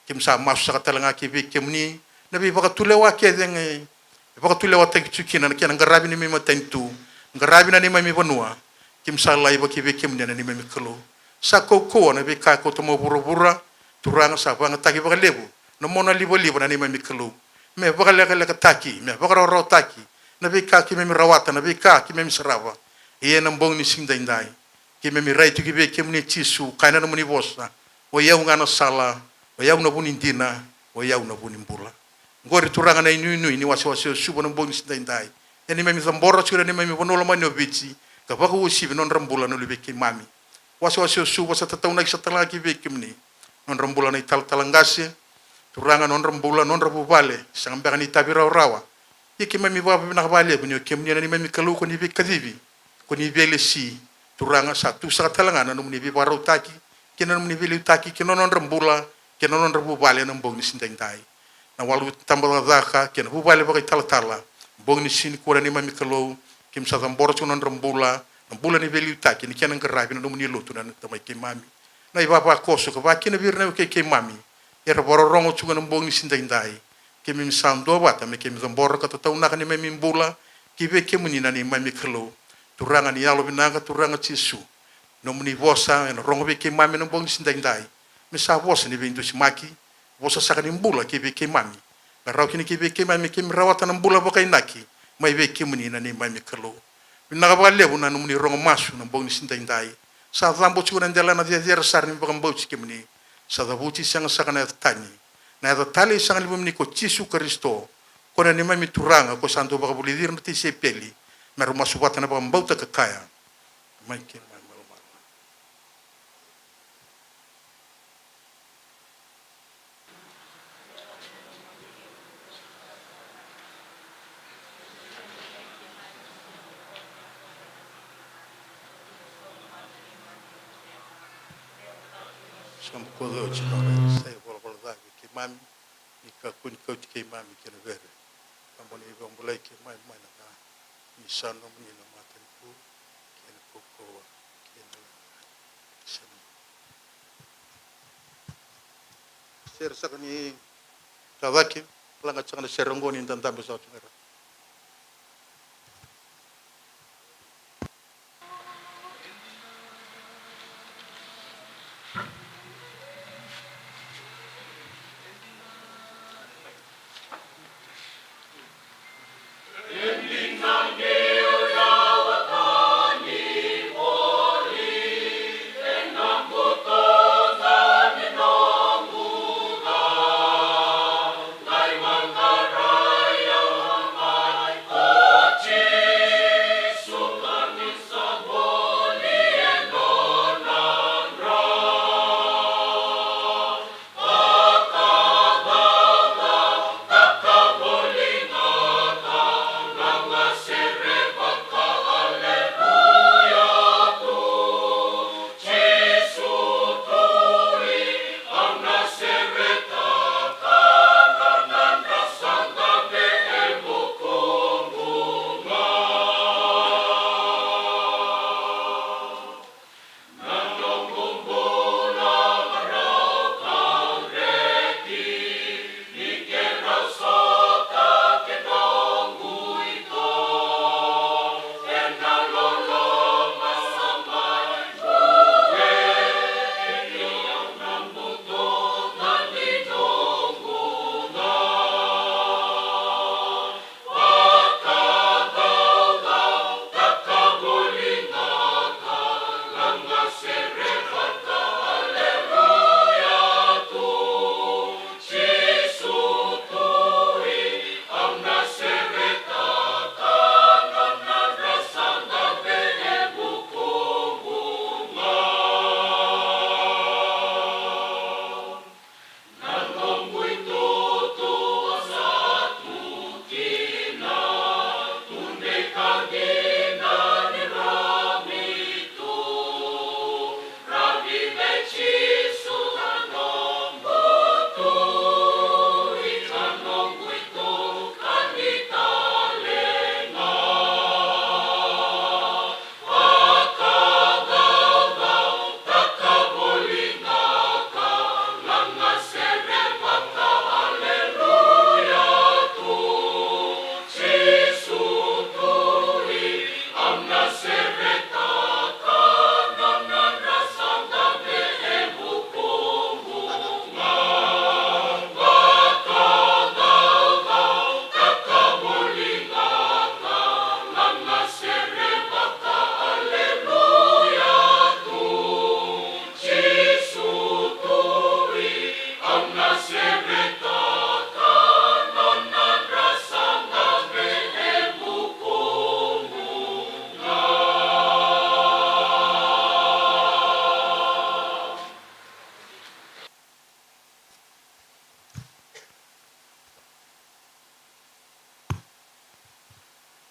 Keimami sa masu saka tale ga ki vei kemuni na veivakatulewa kece ga e vakatulewataki tiko kina na kena qaravi neimami matanitu, qaravi na neimami vanua. Keimami sa laiva ki vei kemuni na neimami Kalou. Sa kaukauwa na veika e kauta mai vuravura, Turaga, sa vakayagataki vakalevu na monalivaliva na neimami Kalou, me vakalekalekataki, me vakarawarawataki na veika keimami rawata, na veika keimami sarava. Ia ena bogi ni siga daidai, keimami rai tiko ki vei kemuni Jisu, kaya na nomuni vosa: O i au ga na sala, o i au na vu ni dina, o i au na vu ni bula. Oqori, Turaga, na inuinui ni wasewase o Suva na bogi ni siga daidai. Ena neimami cabora tiko na neimami vanua lomani o Viti, ka vakauasivi na nodra bula na luve i keimami. Wasewase o Suva sa tataunaki sara tale ga ki vei kemuni. Nodra bula na italatala qase, Turaga, nodra bula, nodra vuvale, sega beka ni itavi rawarawa. Ia keimami vakavinavinaka vakalevu ni o kemuni na neimami Kalou, ko ni veikacivi, ko ni veilesi. Turaga, sa tu saka tale ga na nomuni veivakarautaki kei na nomuni veiliutaki kei na nodra bula kei na nodra vuvale ena bogi ni siga daidai. Na walu tabacakacaka kei na vuvale vakaitalatala, bogi ni siga nikua na neimami Kalou, keimami sa cabora tiko na nodra bula, na bula ni veiliutaki ni kena qaravi na nomuni lotu na Tama i keimami. Na ivavakoso ka vaka kina vei ira na wekai keimami era vakarorogo tiko ena bogi ni siga daidai. Keimami sa duavata me keimami cabora ka tataunaka neimami bula ki vei kemuni na neimami Kalou. Turaga ni yalovinaka, Turaga Jisu, nomuni vosa ena rogo vei keimami ena bogi ni siga daidai me sa vosa ni veidusimaki, vosa saka ni bula ki vei keimami, ka rawa kina ki vei keimami me keimami rawata na bula vakainaki mai vei kemuni na neimami Kalou. Vinaka vakalevu na nomuni rogo masu na bogi ni siga daidai. Sa cabo tiko na delana cecere sara ni vakabauti kemuni. Sa cavuti, sega saka na yaca tani, na yaca talei saka ni luvemuni ko Jisu Karisito, ko na neimami Turaga, ko sa dau vakavulici ira na tisaipeli me ra masu vata ena vakabauta ka kaya: Mai keimami, malumalumu. Sa bukoca oti na nodra isai valavala ca vei keimami, ni kakua ni kauti keimami ki na vere, ka mo ni vakabulai keimami mai na ca, ni sa nomuni na matanitu kei na kaukauwa kei na lewa. Sa nomuni. Sere saka ni tacake, laga saka na sere oqo ni dadabe saka tu mera.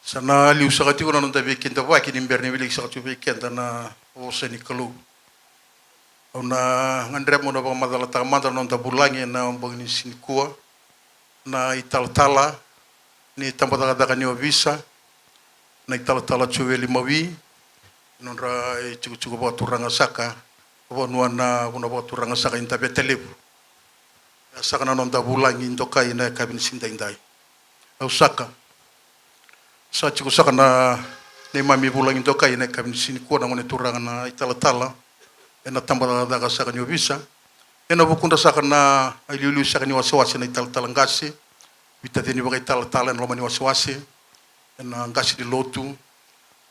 Sa na liu saka tiko na noda veikidavaki ni bera ni wiliki saka tiko vei keda na vosa ni Kalou. Au na gadreva meu na vakamacalataka mada na noda vulagi ena bogi ni siga nikua, na italatala ni tabacakacaka ni ovisa, na italatala Joeli Mawi, nodra itikotiko vakaturaga saka, vanua na vanua vakaturaga saka i Davetalevu. Ia saka na noda vulagi dokai na yakavi ni siga daidai. Au saka. Sa tiko saka na neimami vulagi dokai na yakavi ni siga nikua na gone turaga na italatala ena tabacakacaka saka ni ovisa. Ena vukudra saka na iliuliu saka ni wasewase na italatala qase, veitacini vakaitalatala ena loma ni wasewase, ena qase ni lotu.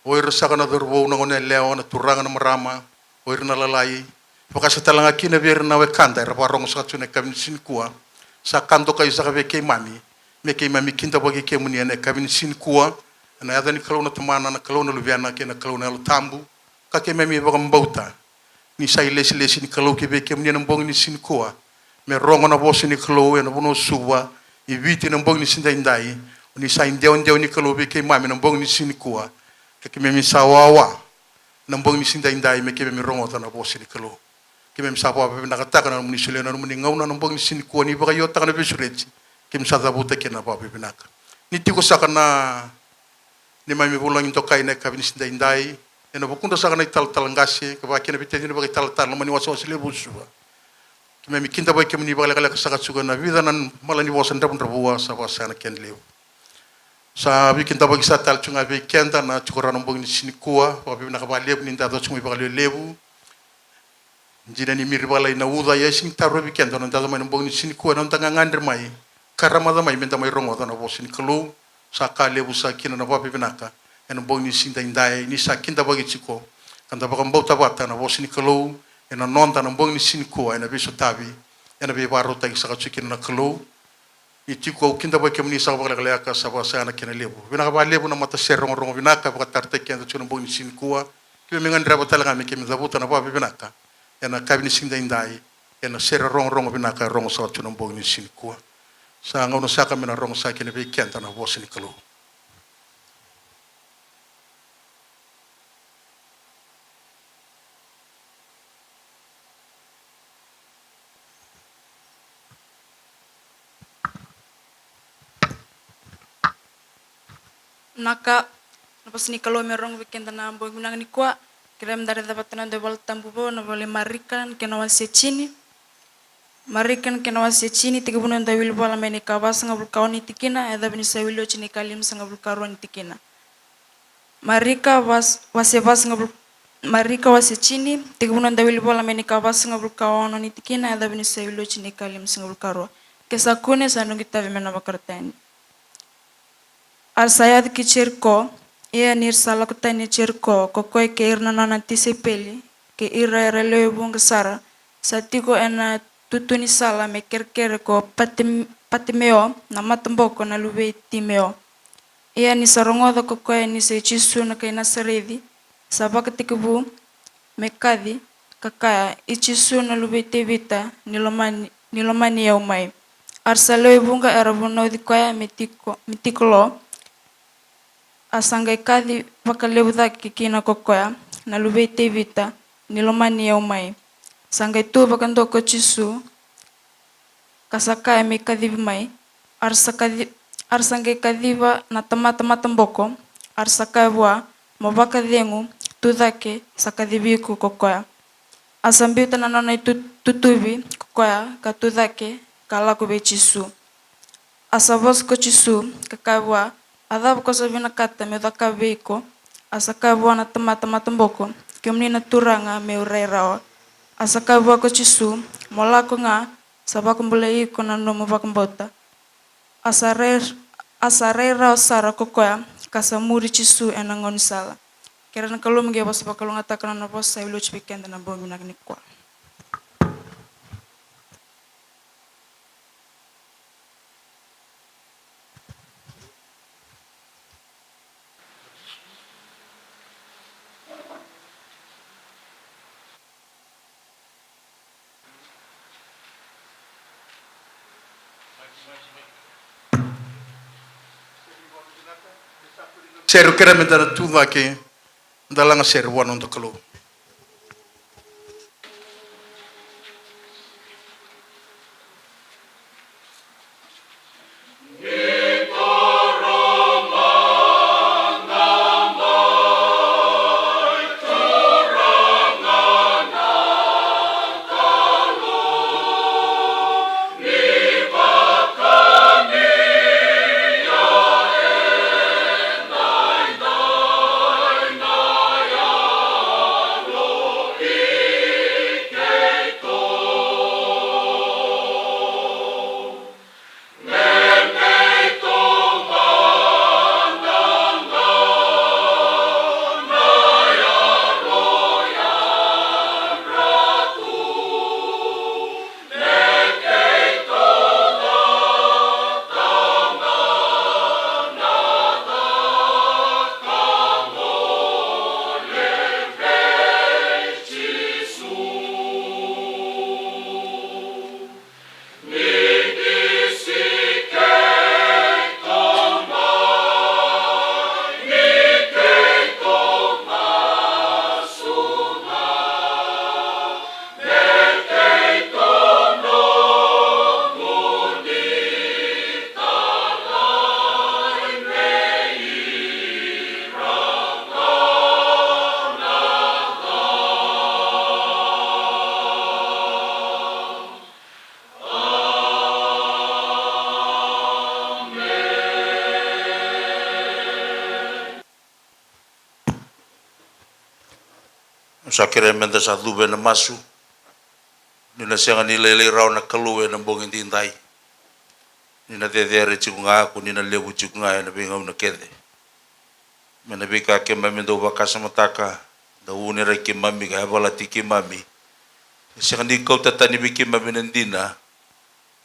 O ira saka na cauravou, na goneyalewa, na turaga, na marama, o ira na lalai. Vakasa tale ga kina vei ira na wekada era vakarogo saka tu na yakavi ni siga nikua. Sa ka dokai saka vei keimami me keimami kidavaki kemuni ena yakavi ni siga nikua. Ena yaca ni Kalou na Tamana, na Kalou na Luvena kei na Kalou na Yalo Tabu. Ka keimami vakabauta ni sa ilesilesi ni Kalou ki vei kemuni ena bogi ni siga nikua, me rogo na vosa ni Kalou ena vanua o Suva, i Viti ena bogi ni siga daidai. Ni sa idewadewa ni Kalou vei keimami ena bogi ni siga nikua, ka keimami sa wawa na bogi ni siga daidai me keimami rogoca na vosa ni Kalou. Keimami sa vakavinavinakataka na nomuni solia na nomuni gauna na bogi ni siga nikua ni vakaiotaka na veisureti. Keimami sa cavuta kina na vakavinavinaka. Ni tiko saka na neimami vulagi dokai na yakavi ni siga daidai, ena vukudra saka na italatala qase, ka vaka kina veitacini vakaitalatala loma ni wasewase levu o Suva. Keimami kidavaki kemuni vakalekaleka saka tiko ena vica na malanivosa dravudravua sa vakasaga na kena levu. Sa veikidavaki saka tale tiko ga vei keda na tiko rawa na bogi ni siga nikua, vakavinavinaka vakalevu ni da yaco tiko mai vakalewelevu. Dina ni miri vakalai na uca, ia e sega ni tarovi keda na noda yaco mai na bogi ni siga nikua, na noda gagadre mai ka ramaca mai meda mai rogoca na vosa ni Kalou. Sa ka levu saka kina na vakavinavinaka ena bogi ni siga daidai ni sa kidavaki tiko ka da vakabauta vata na vosa ni Kalou ena noda na bogi ni siga nikua, ena veisotavi, ena veivakarautaki saka tiko kina na Kalou. Ni tiko au kidavaki kemuni saka vakalekaleka, sa vakasaga na kena levu. Vinaka vakalevu na matasere rogorogo vinaka vakatarataki keda tiko na bogi ni siga nikua. Keimami gadreva tale ga me keimami cavuta na vakavinavinaka ena yakavi ni siga daidai ena sere rogorogo vinaka e rogo saka tiko na bogi ni siga nikua. Sa gauna saka me na rogo saka kina vei keda na vosa ni Kalou. Vinaka, na vosa ni Kalou me rogo vei keda na bogi vinaka nikua. Kerea meda raica vata na noda iVolatabu vou, na vola i Marika na kena wase tini. Marika na kena wase tini, tekivuna noda wilivola mai na ikavasagavulu ka ono ni tikina, e yacovi ni sa wili oti na ikalimasagavulu ka rua ni tikina. Marika was-, wase vasagavulu, Marika wase tini, tekivuna noda wilivola mai na ikavasagavulu ka ono ni tikina, e yacovi ni sa wili oti na ikalimasagavulu ka rua. Ke sa kune, sa noqu itavi me na vakarautaki. A ra sa yaco ki Jeriko. Ia ni ra sa lako tani i Jeriko, ko koya kei ira na nona tisaipeli, kei ira era lewe vuqa sara, sa tiko ena tutu ni sala me kerekere ko Patim-, Patimeo na mataboko na luve i Timeo. Ia ni sa rogoca ko koya ni sa i Jisu na kai Nasareci, sa vakatekivu me kaci, ka kaya, "I Jisu na luve i Tevita, ni lomani, ni lomani au mai." A ra sa lewe vuqa era vunauci koya me tiko, me tiko lo, a sa qai kaci vakalevu cake kina ko koya, "Na luve i Tevita, ni lomani au mai." Sa qai tu vakadua ko Jisu, ka sa kaya me kacivi mai. A ra sa kaci-, a ra sa qai kaciva na tamata mataboko, a ra sa kaya vua, "Mo vakacegu, tu cake, sa kacivi iko ko koya." A sa biuta na nona itutuvi ko koya, ka tu cake, ka lako vei Jisu. A sa vosa ko Jisu, ka kaya vua, "A cava ko sa vinakata meu cakava vei iko?" A sa kaya vua na tamata mataboko, "Kemuni na Turaga, meu rai rawa." A sa kaya vua ko Jisu, "Mo lako ga, sa vakabulai iko na nomu vakabauta." A sa rai, a sa rai rawa sara ko koya, ka sa muri Jisu ena gaunisala. Kerea na Kalou me qai vosa vakalougatataka na nona vosa, sa wili oti vei keda na bogi vinaka nikua. Sere, kerea meda na tucake, da laga sere vua na noda Kalou. Au sa kerea meda sa cuva ena masu. Ni na sega ni lailai rawa na Kalou ena bogi edaidai. Ni na cecere tiko ga, ko ni na levu tiko ga ena veigauna kece. Me na veika keimami dau vakasamataka, dau vuniraki keimami ka yavalati keimami, e sega ni kauta tani vei keimami na dina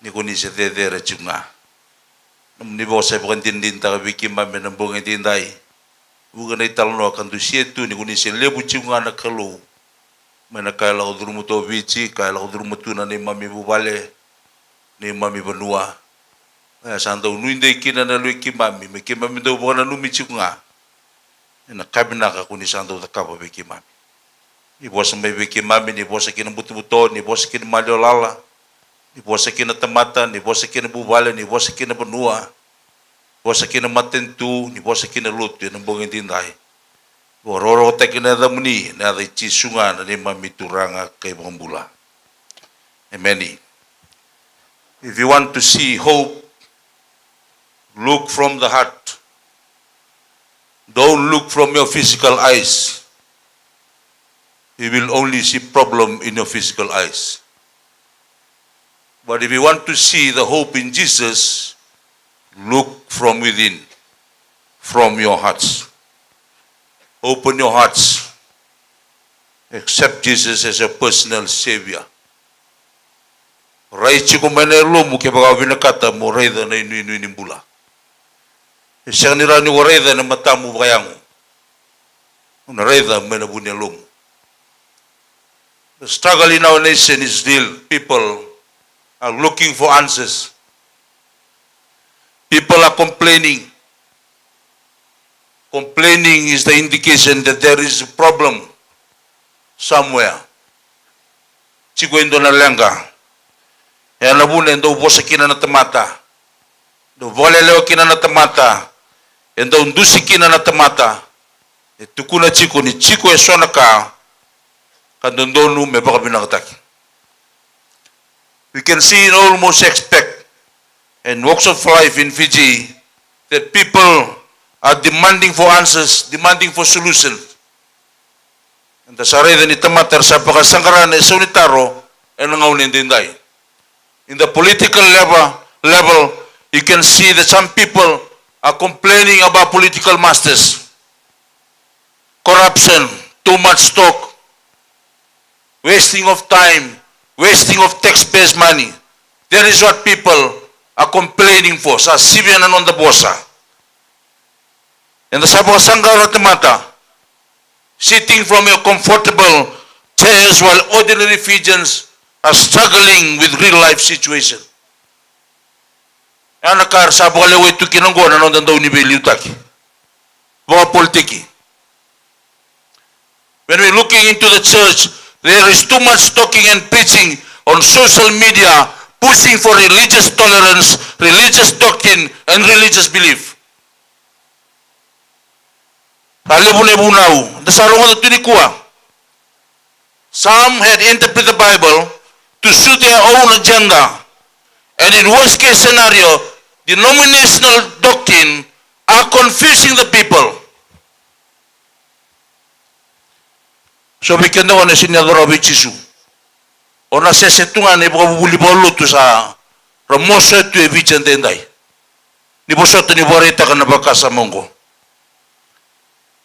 ni ko ni se cecere tiko ga. Nomuni vosa e vakadinadinataka vei keimami ena bogi edaidai. Vuqa na italanoa ka dusia tu ni ko ni se levu tiko ga na Kalou. Mai na ka e lako curuma tu o Viti, ka e lako curuma tu na neimami vuvale, neimami vanua. E sa dau nuidei kina na yaloi keimami, me keimami dau vakananumi tiko ga ena ka vinaka ko ni sa dau cakava vei keimami. Ni vosa mai vei keimami, ni vosa ki na butobuto, ni vosa ki na maliwa lala, ni vosa ki na tamata, ni vosa ki na vuvale, ni vosa ki na vanua, vosa ki na matanitu, ni vosa ki na lotu ena bogi edaidai. Vakarokorokotaki na yacamuni, na yaca i Jisu ga na neimami Turaga ka iVakabula. Emeni. If you want to see hope, look from the heart. Don't look from your physical eyes. You will only see problem in your physical eyes. But if you want to see the hope in Jesus, look from within, from your hearts. Open your hearts. Accept Jesus as your personal Savior. Rai tiko mai na yalomu kevaka o vinakata mo raica na inuinui ni bula. E sega ni rawa ni ko raica ena matamu vakayago. O na raica mai na vu ni yalomu. The struggle in our nation is real. People are looking for answers. People are complaining. Complaining is the indication that there is a problem somewhere. Tiko e dua na leqa. E na vuna e dau vosa kina na tamata, dau vakalelewa kina na tamata, e dau dusi kina na tamata. E tukuna tiko ni tiko e so na ka ka dodonu me vakavinakataki. We can see in almost aspect and walks of life in Fiji that people are demanding for answers, demanding for solutions. Eda sa raica ni tamata era sa vakasaqara na isau ni taro ena gauna edaidai. In the political level, level, you can see that some people are complaining about political masters. Corruption, too much talk, wasting of time, wasting of taxpayers' money. That is what people are complaining for. Sa sivia na noda vosa. Eda sa vakasaqara na tamata, sitting from your comfortable chairs while ordinary Fijians are struggling with real life situation. E na ka era sa vakalewai tu kina oqo na noda dau ni veiliutaki. vakapolitiki. When we looking into the church, there is too much talking and preaching on social media, pushing for religious tolerance, religious doctrine, and religious belief. Sa levu na ivunau da sa rogoca tu nikua. Some had interpreted the Bible to suit their own agenda, and in worst case scenario, denominational doctrine are confusing the people. So vei keda o na sini yacora vei Jisu, o na sese tu ga na ivakavuvuli vakalotu sa ra moso tu e Viti edaidai. Ni vosota ni vakaraitaka na vakasama oqo.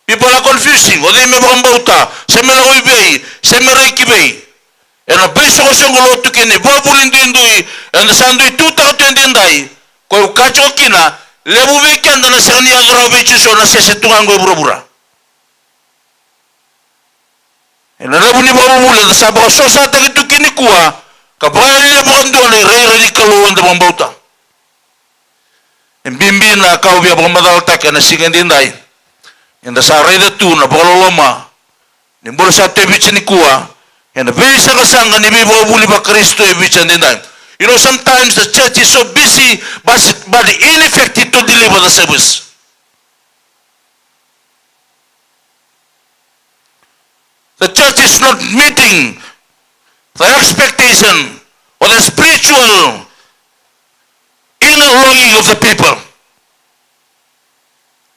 People are confusing, o cei me vakabauta, se me lako i vei, se me rai ki vei. Ena veisoqosoqo lotu kei na ivakavuvuli duidui eda sa dui tutaka tu edaidai, ko e vaka tiko kina, levu vei keda na sega ni yaco rawa vei Jisu, na sese tu ga qo e vuravura. Ena levu ni vakavuvuli eda sa vakasosataki tu kina nikua, ka vakayali vakadua na irairai ni Kalou eda vakabauta. E bibi na ka au via vakamacalataka ena siga edaidai. Eda sa raica tu na vakaloloma ni bula sa tu e Viti nikua, ena veisaqasaqa ni veivakavuvuli vaKarisito e Viti edaidai. You know, sometimes the church is so busy, but, but ineffective to deliver the service. The church is not meeting the expectation or the spiritual inner longing of the people.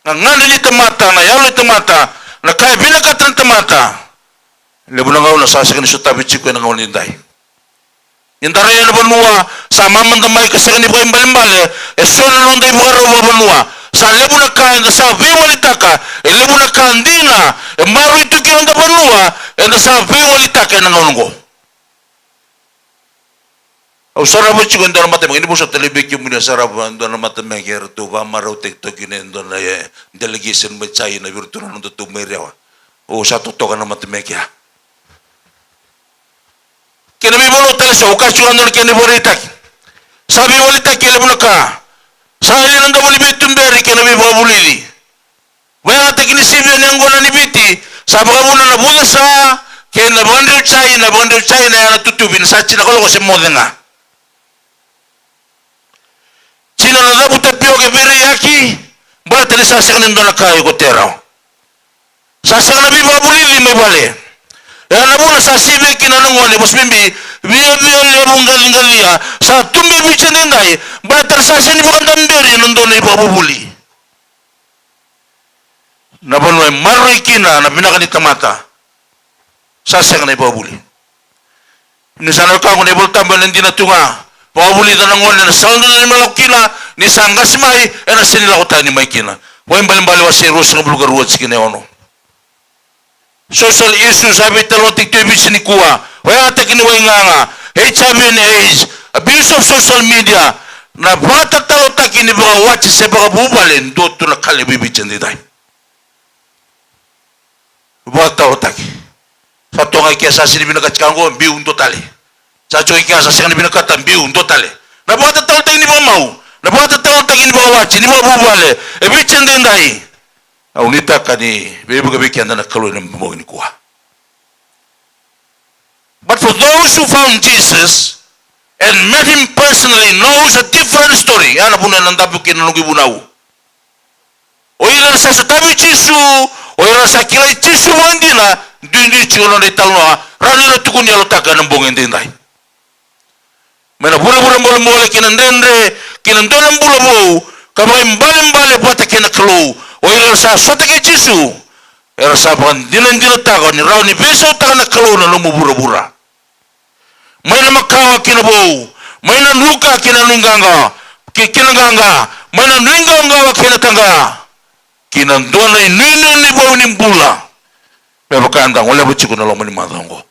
Na gagadre ni tamata, na yalo ni tamata, na ka e vinakata na tamata. Levu na gauna sa sega ni sotavi tiko ena gauna nidai. Ni da rai ena vanua, sa mamada mai ka sega ni vakaibalebale eso na noda ivakarau vakavanua. Sa levu na ka eda sa veiwalitaka, e levu na ka dina e maroroi tu kina noda vanua, eda sa veiwalitaka ena gauna oqo. Au sarava tiko e dua na matameke, ni vosota levu vei kemuni, au sarava e dua na matameke eratou vakamarautaki toka kina e dua na, e, delegation mai China vei iratou na nodatou mai Rewa. Au sa totoka na matameke ya. Kei na veivanua tale eso, au kaya tiko ga na kena ivakaraitaki. Sa veiwalitaki e levu na ka. Sa yali na davo ni veituberi kei na veivakavulici. Vakayagataki ni sivi ni yaqona ni Viti, sa vakavuna na vucesa kei na vakadreuchai, na vakadreuchai na yana tutuvi, na sa tini na kaloko se moce ga. Tini na cavu tapioka e veireiyaki, baleta ni sa sega ni dua na ka e kote rawa. Sa sega na veivakavulici mai vale. E ya na vuna sa sivia kina na gone, vosa bibi, viavia levu qaciqacia sa tubu e Viti edaidai, baleta ni sa sega ni vakadaberi ena dua na ivakavuvuli. Na vanua e maroroi kina na vinaka ni tamata, sa sega na ivakavuvuli. Ni sa na wekaqu, na iVolatabu ena dina tu ga. Vakavulica na gone ena sala dodonu me lako kina, ni sa qase mai ena sega ni lako tani mai kina. Vakaibalebale wase ruasagavulu ka rua, tikina e ono. Social issues a veitalanoataki tu e Viti nikua. Vakayagataki ni waigaga, H I V and AIDS, abuse of social media, na vakatataloataki ni vakawati se vakavuvale, dua tu na ka levu e Viti edaidai. Vakatataloataki. Sa toka i kea sa sega ni vinakata tiko qo, biu dua tale. Sa toka i kea sa sega ni vinakata, biu dua tale. Na vakatataloataki ni vakamau, na vakatataloataki ni vakawati, ni vakavuvale e Viti edaidai. Au nuitaka ni veivuke vei keda na Kalou ena bogi nikua. But for those who found Jesus and met him personally knows a different story. Ya na vuna ena dabe kina na noqu ivunau. O ira era sa sotavi Jisu, o ira era sa kilai Jisu vakaidina, duidui tiko na nodra italanoa, rawa ni ra tukuni yalotaka ena bogi edaidai. Mai na vuravura bolebole ki na dredre, ki na dua na bula vou, ka vakaibalebale vata kei na Kalou. O ira era sa sota kei Jisu, era sa vakadinadinataka ni rawa ni veisautaka na Kalou na nomu vuravura. Mai na makawa ki na vou, mai na druka ki na nuiqawaqawa, ki, ki na qaqa, mai na nuiqawaqawa ki na taqa, ki na dua na inuinui vou ni bula. Me vaka eda goleva tiko na loma ni macawa oqo.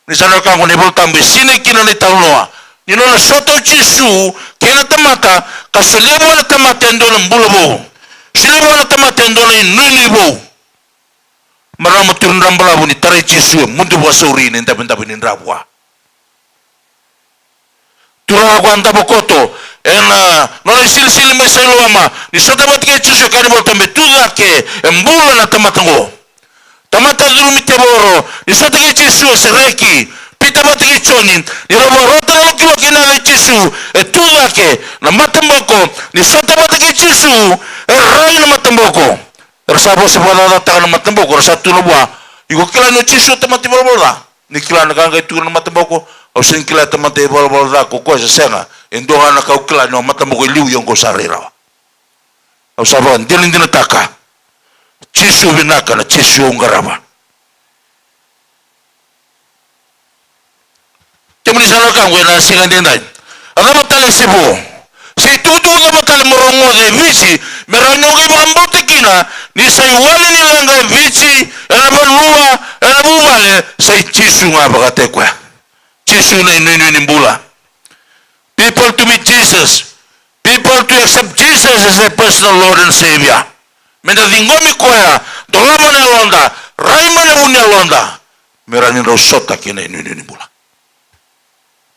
Ni sa na wekaqu, na iVolatabu e sinai kina na italanoa ni nona sota o Jisu kei na tamata, ka solia vua na tamata e dua na bula vou. Solia vua na tamata e dua na inuinui vou. Marama, turaga, balavu, ni tarai Jisu e mudu vakasauri na idavidavini dra vua. Turaga ko a davo koto ena nona isilisili mai Sailoama, ni sota vata kei Jisu, e kaya na iVolatabu, e tu cake, e bula na tamata oqo. Tamata curumi tevoro, ni sota kei Jisu e sereki. Pita vata kei Joni, ni rau vakarota na lokiloki ena yaca i Jisu, e tu cake. Na mataboko, ni sota vata kei Jisu, e rai na mataboko. Era sa vosa vakacacataka na mataboko, era sa tukuna vua, iko kila ni o Jisu tamata ivalavala ca. Ni kila na ka qai tukuna na mataboko, au sega ni kila tamata ivalavala ca ko koya se sega. E dua ga na ka au kila, ni o mataboko e liu, ia oqo sa rai rawa. Au sa vakadinadinataka. Jisu vinaka, na Jisu au qarava. Kemuni sa na wekaqu ena siga edaidai, a cava tale se vo, se itukutuku cava tale mo rogoca e Viti, me rawa ni o qai vakabauta kina ni sa iwali ni leqa e Viti, ena vanua, ena vuvale, sa i Jisu ga vakataki koya. Jisu na inuinui ni bula. People to meet Jesus. People to accept Jesus as their personal Lord and Savior. Meda ciqomi koya, dolava na yaloda, rai mai na vu ni yaloda, me rawa ni drau sota kei na inuinui ni bula.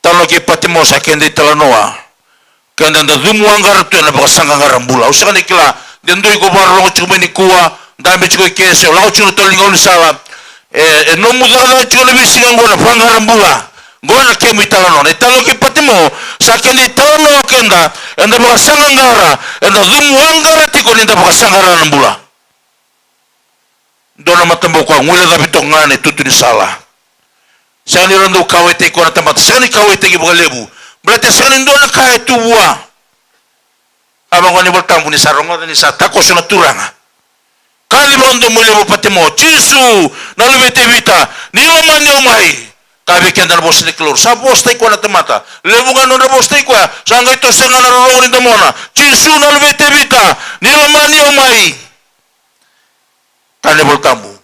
Talanoa kei Patimo, sa keda italanoa. Keda da cumu waqara tu ena vakasaqaqara bula. Au sega ni kila, de dua iko vakarorogo tiko mai nikua, dabe tiko i ke, se o lako tiko na tolu ni gaunisala. E, e nomu cakacaka tiko na veisiga oqo na vaqara bula. Oqo na kemu italanoa. Na italanoa kei Patimo, sa keda italanoa keda, eda vakasaqaqara, eda cumu waqara tiko ni da vakasaqara na bula. Dua na mataboko a guilecavi toka ga na itutu ni sala. Sega ni ra dau kauwaitaki koya na tamata, sega ni kauwaitaki vakalevu. Baleta sega ni dua na ka e tu vua. A vaqo na iVolatabu ni sa rogoca ni sa takoso na Turaga. Kaci vakadomoilevu o Patimo, Jisu, na luve i Tevita, ni lomani au mai. Kaya vei keda na vosa ni Kalou, sa vosataki koya na tamata. Levu ga na nodra vosataki koya, sa qai toso ga na rorogo ni domona. Jisu, na luve i Tevita, ni lomani au mai. Kaya na iVolatabu,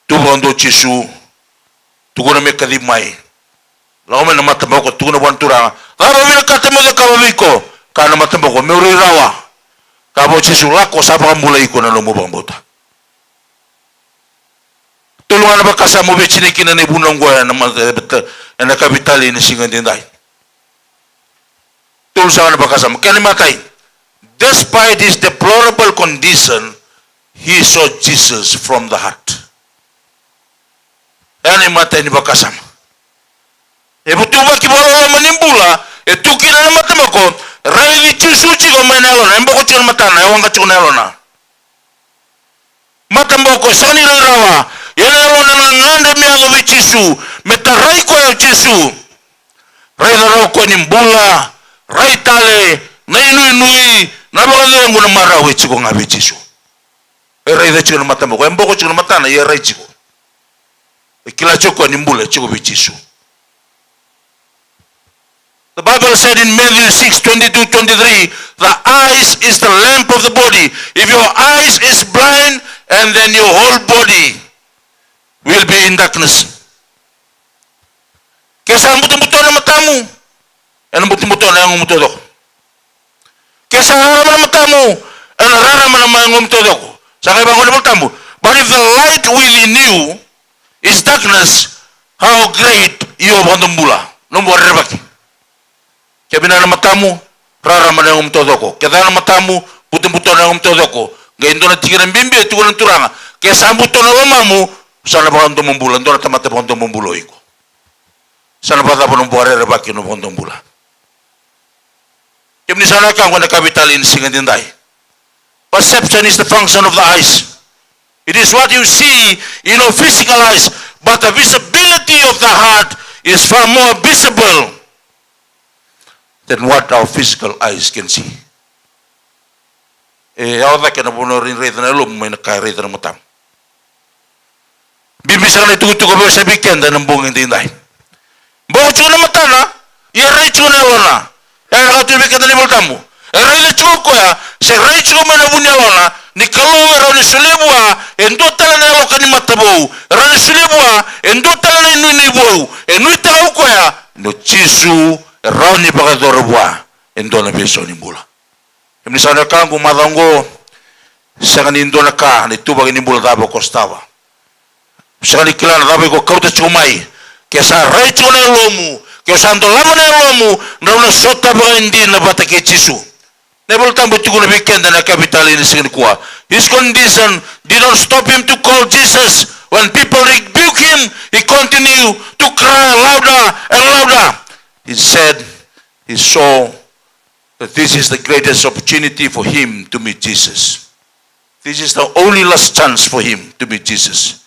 tu vakadua o Jisu, tukuna me kacivi mai. Lako mai na mataboko, tukuna vua na Turaga, cava vinakata meu cakava vei iko? Kaya na mataboko, meu rai rawa. Kaya vua o Jisu, lako, sa vakabulai iko na nomu vakabauta. Tolu ga na vakasama au via sinai kina na ivunau oqo ena ma-, ena kavitalei ni siga edaidai. Tolu sara na vakasama. Kena imatai, despite his deplorable condition, he sought Jesus from the heart. Ena imatai ni vakasama. E vutuvaki vakaloloma ni bula, e tu kina na mataboko, raici Jisu tiko mai na yalona, e boko tiko na matana, e waqa tiko na yalona. Mataboko, sega ni rai rawa. Ia na yalona na gagadre me yaco vei Jisu, me tarai koya o Jisu. Raica rawa o koya ni bula, rai tale, na inuinui, na vakacegu, na marau e tiko ga vei Jisu. E raica tiko na mataboko, e boko tiko na matana, ia e rai tiko. E kila tiko o koya ni bula e tiko vei Jisu. The Bible said in Matthew six twenty-two, twenty-three, "The eyes is the lamp of the body. If your eyes is blind, and then your whole body will be in darkness." Ke sa butobuto na matamu, ena butobuto na yagomu taucoko. Ke sa rarama na matamu, ena rarama na yagomu taucoko. Sa qai vaqo na iVolatabu, "But if the light within you is darkness, how great your," vakadomobula, nomu vakarerevaki. Ke vinaka na matamu, rarama na yagomu taucoko. Ke ca na matamu, butobuto na yagomu taucoko. Qai dua na tikina bibi e tukuna na Turaga, ke sa buto na lomamu, sa na vakadomobula, dua na tamata vakadomobula o iko. Sa na vakacava nomu vakarerevaki, nomu vakadomobula? Kemuni sa na wekaqu ena kavitalei ni siga edaidai. Perception is the function of the eyes. It is what you see in your physical eyes, but the visibility of the heart is far more visible than what our physical eyes can see. E yawa cake na vanua e raica na yalomu mai na ka e raica na matamu. Bibi sara na itukutuku vei au, sa vei keda ena bogi edaidai. Boko tiko na matana, ia rai tiko na yalona. E na ka tu vei keda na iVolatabu. E raica tiko o koya, se rai tiko mai na vu ni yalona, ni Kalou e rawa ni solia vua e dua tale na yaloka ni mata vou. E rawa ni solia vua e dua tale na inuinui vou. E nuitaka o koya ni o Jisu e rawa ni vakayacora vua e dua na veisau ni bula. Kemuni sa na wekaqu, macawa oqo, sega ni dua na ka na ituvaki ni bula cava ko sotava. Sega ni kila na cava iko kauta tiko mai. Ke sa rai tiko na yalomu, Ke o sa dolava na yalomu, drau na sota vakaidina vata kei Jisu. Na iVolatabu e tukuna vei keda na capital ni siga nikua. His condition did not stop him to call Jesus. When people rebuke him, he continued to cry louder and louder. He said he saw that this is the greatest opportunity for him to meet Jesus. This is the only last chance for him to meet Jesus.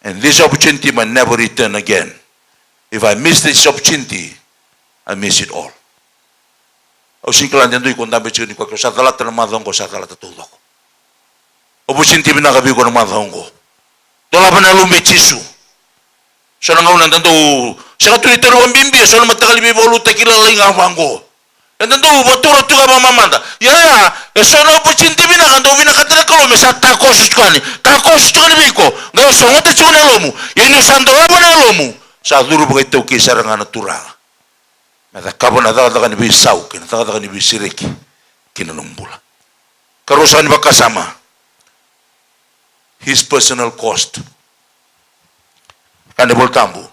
And this opportunity might never return again. If I miss this opportunity, I miss it all. Au sega ni kila de dua o iko dabe tiko nikua, ke o sa calata na macawa oqo, sa calata taucoko. Opportunity vinaka vei iko na macawa oqo. Dolava na yalomu vei Jisu. So na gauna eda dau sega tu ni tauri vakabibi e so na mataqali veivakalougatataki lalai ga vaqo. Eda dau vakatura tu ga vakamamada. Ia, ia, e so na opportunity vinaka dau vinakata na Kalou me sa takoso tiko yani. Takoso tiko yani vei iko. Qai o sogota tiko na yalomu. Ia ni o sa dolava na yalomu, sa curu vakaitaukei sara ga na Turaga me cakava na cakacaka ni veisau kei na cakacaka ni veisereki ki na nomu bula. Karua saka ni vakasama, his personal cost. Kaya na iVolatabu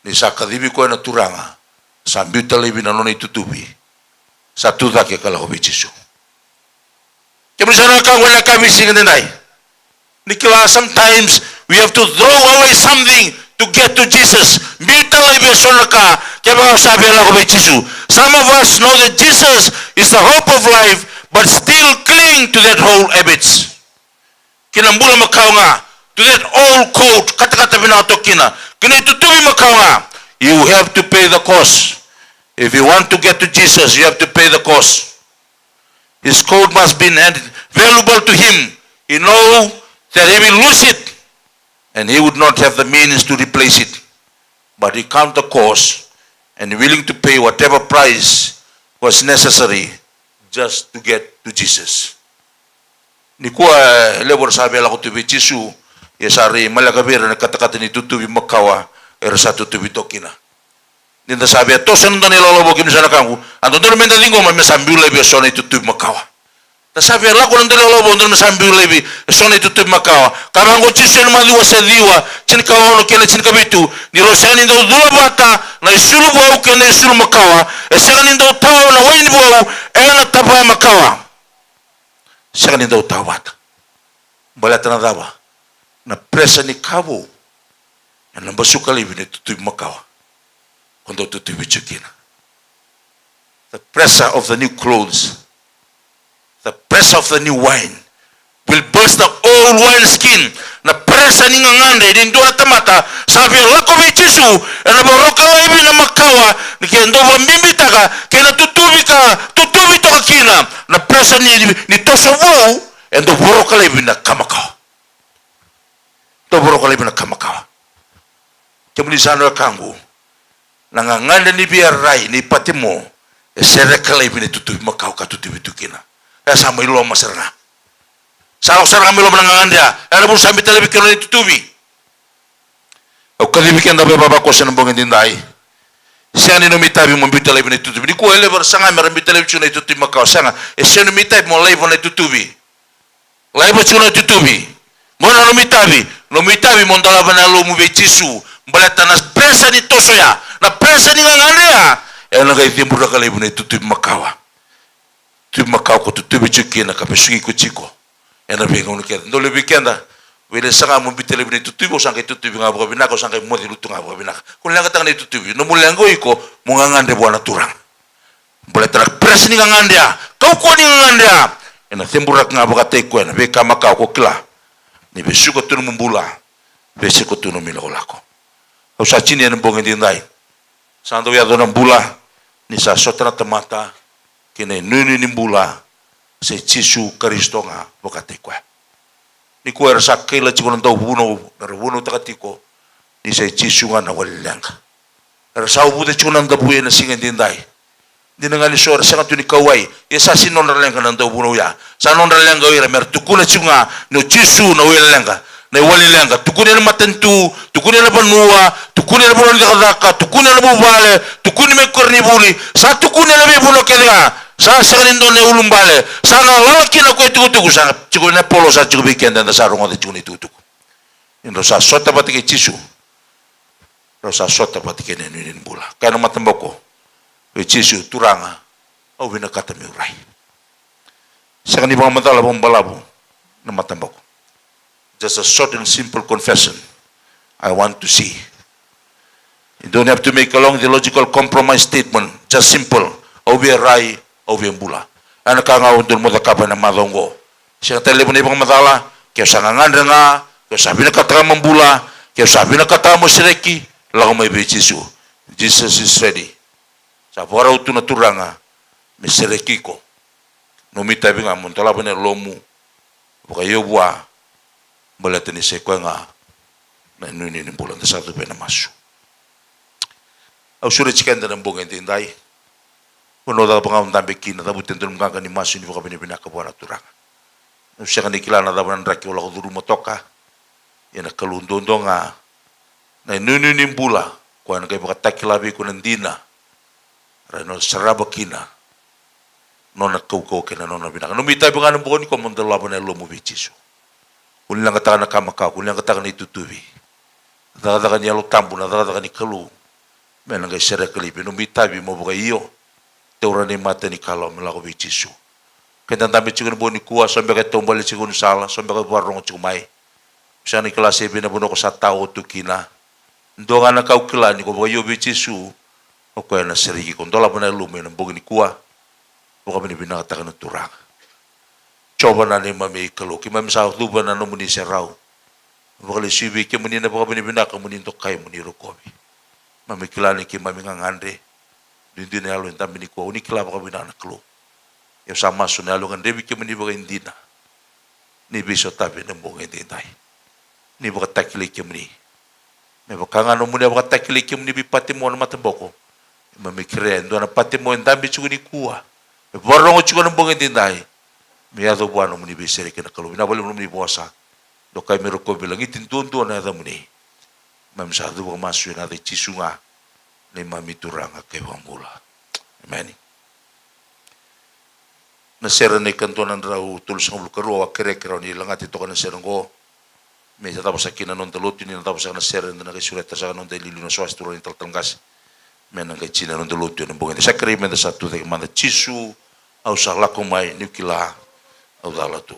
ni sa kacivi koya na Turaga, sa biuta laivi na nona itutuvi, sa tu cake ka lako vei Jisu. Kemuni sa na wekaqu ena yakavi siga nikua, ni kila, sometimes we have to throw away something to get to Jesus. Biuta laivi e so na ka kevaka o sa via lako vei Jisu. Some of us know that Jesus is the hope of life, but still cling to that old habits. Ki na bula makawa ga, to that old coat, katakata vinaka toka kina. Ki na itutuvi makawa ga, you have to pay the cost. If you want to get to Jesus, you have to pay the cost. His coat must be valuable to him. He know that he will lose it and he would not have the means to replace it. But he count the cost and willing to pay whatever price was necessary just to get to Jesus. Nikua, e levu era sa via lako tu vei Jisu, ia sa rui maleka vei ira na katakata ni tutuvi makawa era sa tutuvi toka kina. Ni da sa via toso ena dua na ilawalawa vou, kemuni sa na wekaqu, a dodonu meda ciqoma me sa biu laivi e so na itutuvi makawa. Da sa via lako ena dua na ilawalawa vou, dodonu me sa biu laivi e so na itutuvi makawa. Kaya vaqo o Jisu ena Maciu wase ciwa, tinikaono kei na tinikavitu: Ni rau sega ni dau cula vata na isulu vou kei na isulu makawa, e sega ni dau tawa na waini vou ena tavaya makawa. Sega ni dau tawa vata. Baleta na cava? Na pressure ni ka vou ena basuka laivi na itutuvi makawa ko dau tutuvi tiko kina. The pressure of the new clothes, the pressure of the new wine will burst the old wine skin. Na pressure ni gagadre ni dua na tamata sa via lako vei Jisu, ena voroka laivi na makawa ni ke dau vakabibitaka kei na tutuvi ka tutuvi toka kina. Na pressure ni, ni toso vou, e dau voroka laivi na ka makawa. Dau voroka laivi na ka makawa. Kemuni sa na wekaqu, na gagadre ni via rai ni patimo e sereka laivi na itutuvi makawa ka tutuvi tu kina. E sa mai loma sara ga. Sa lako sara ga mai loma na gagadre ya. Era vou sa biuta laivi kina na itutuvi. Au kacivi keda vei vavakoso ena bogi edaidai. Sega ni nomu itavi mo biuta laivi na itutuvi. Nikua e levu era saga mera biuta laivi tiko na itutuvi makawa. Sega, e sega ni nomu itavi mo laiva na itutuvi. Laiva tiko na itutuvi. Qo na nomu itavi. Nomu itavi mo dolava na yalomu vei Jisu. Baleta na pressure ni toso ya, na pressure ni gagadre ya, ena qai ceburaka laivi na itutuvi makawa. Tuvi makawa ko tutuvi tiko kina ka vesuki iko tiko ena veigauna kece. Dau levu vei keda, vei ira e saga mo biuta laivi na itutuvi, au sa qai tutuvi ga vakavinaka, au sa qai moce lutu ga vakavinaka. Ko leqataka na itutuvi, nomu leqa o iko mo gagadre vua na Turaga. Baleta na pressure ni gagadre ya, kaukauwa ni gagadre ya, ena ceburaka ga vakataki koya na veika makawa ko kila ni vesuka tu nomu bula, vesuka tu nomu ilakolako. Au sa tinia ena bogi edaidai. Sa dau yaco na bula ni sa sota na tamata kei na inuinui ni bula, sa i Jisu Karisito ga vakataki koya. Nikua era sa kaila tiko na dauvunau, era vunautaka tiko ni sa i Jisu ga na wali leqa. Era sa uvuca tiko na davui ena siga edaidai. Dina ga ni so era sega tu ni kauwai, ia sa sega ni nodra leqa na dauvunau ya. Sa nodra leqa o ira mera tukuna tiko ga ni o Jisu na wali leqa, na iwali leqa. Tukuni ena matanitu, tukuni ena vanua, tukuni ena vanua ni cakacaka, tukuni ena vuvale, tukuni mai koronivuli, sa tukuni ena veivanua kece ga. Sa sega ni dua na ulubale, sa galala kina ko itukutuku, sa tiko vei Polo, sa tiko vei keda, eda sa rogoca tiko na itukutuku. Ni drau sa sota vata kei Jisu, rau sa sota vata kei na inuinui ni bula. Kaya na mataboko vei Jisu, Turaga, au vinakata meu rai. Sega ni vakamacala vakabalavu na mataboko. Just a short and simple confession. I want to see. You don't have to make a long theological compromise statement. Just simple. Au via rai, au via bula. Ena ka ga au dodonu mo cakava ena macawa oqo. Sega tale levu na ivakamacala, ke o sa gagadre ga, ke o sa vinakata ga mo bula, ke o sa vinakata ga mo sereki, lako mai vei Jisu. Jesus is ready. Sa vakarau tu na Turaga me sereki iko. Nomu itavi ga mo dolava na yalomu, vakaio vua, baleta ni sa i koya ga na inuinui ni bula. Da sa cuva ena masu. Au sureti keda ena bogi edaidai. Vanua cava ga o dabe kina, cavuta e dua na qaqa ni masu ni vakavinavinaka vua na Turaga. Au sega ni kila na cava na draki o lako curuma toka. Ia na Kalou duadua ga na inuinui ni bula, koya na qai vakatakila vei iko na dina. Ra na sarava kina nona kaukauwa kei na nona vinaka. Nomu itavi ga ena bogi nikua mo dolava na yalomu vei Jisu. Kua ni leqataka na ka makawa, kua ni leqataka na itutuvi. Cakacaka ni Yalo Tabu, na cakacaka ni Kalou, me na qai sereka laivi nomu itavi mo vakaio. Taura na imatai ni kalawa me lako vei Jisu. Keda dabe tiko ena bogi nikua, so beka e taubale tiko na sala, so beka e vakarorogo tiko mai. Sega ni kila se vei na vanua ko sa tao tu kina. Dua ga na ka au kila, ni ko vakaio vei Jisu, o koya ena sereki iko. Dolava na yalomu ena bogi nikua. Vakavinavinakataka na Turaga. Jiova na neimami Kalou, keimami sa cuva ena nomuni serau. Vakalesui vei kemuni na vakavinavinaka mo ni dokai, mo ni rokovi. Mami kila ni keimami gagadre. Duidui na yalo e dabe nikua, o ni kila vakavinaka na Kalou. Au sa masu na yalo e gadrevi kemuni vakaidina. Ni veisotavi ena bogi edaidai. Ni vakatakilai kemuni. Me vaka ga nomuni a vakatakilai kemuni vei Patimo na mataboko. Mami kerea e dua na Patimo e dabe tiko nikua, e vakarorogo tiko ena bogi edaidai, me yaco vua nomuni veisereki na Kalou. Vinaka vakalevu nomuni vosa. Dokai me rokovi, lagiti duadua na yacamuni. Mami sa cuva ka masu ena yaca i Jisu ga, neimami Turaga kei Vakabula. Emeni. Na sere na ikadua na drau tolusagavulu karua, au a kerea, kerea ni lagati toka na sere oqo. Me cava saka kina na noda lotu, ni na cava saka na sere, da na qai sureta saka na noda iliuliu na soasi, turaga, talatala qase. Me na qai tini na noda lotu ena bogi. Sa kerei meda sa tucake mada. Jisu, au sa lako mai, niu kila au cala tu.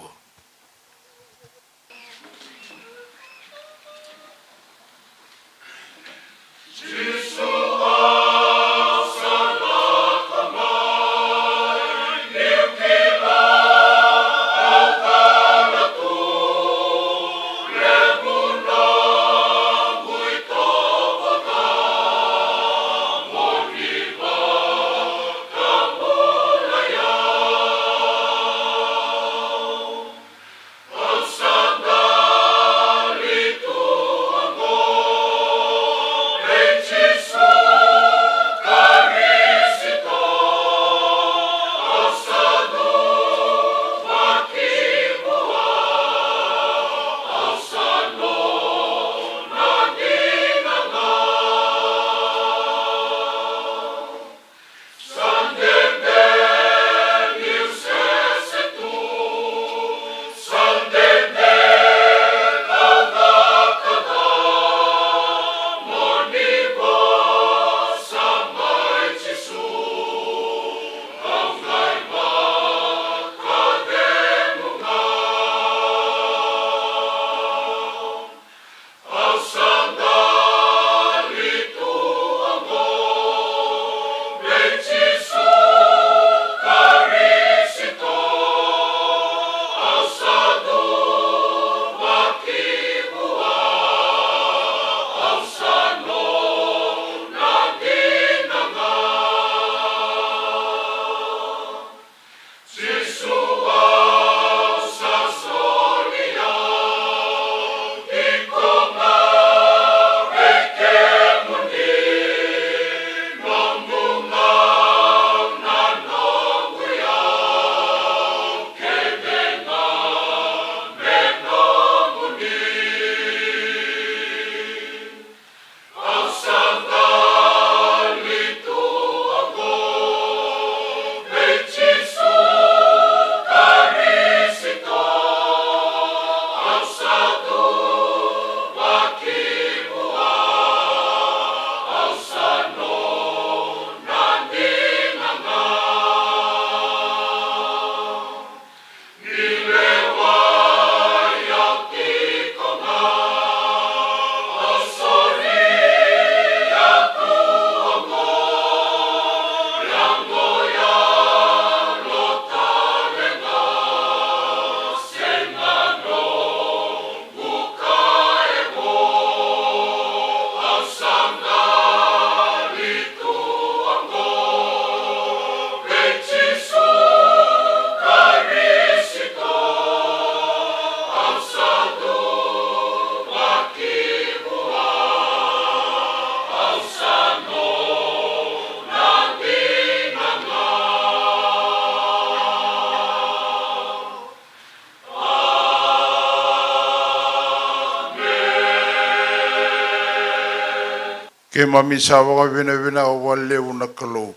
Keimami sa vakavinavinaka vakalevu na Kalou,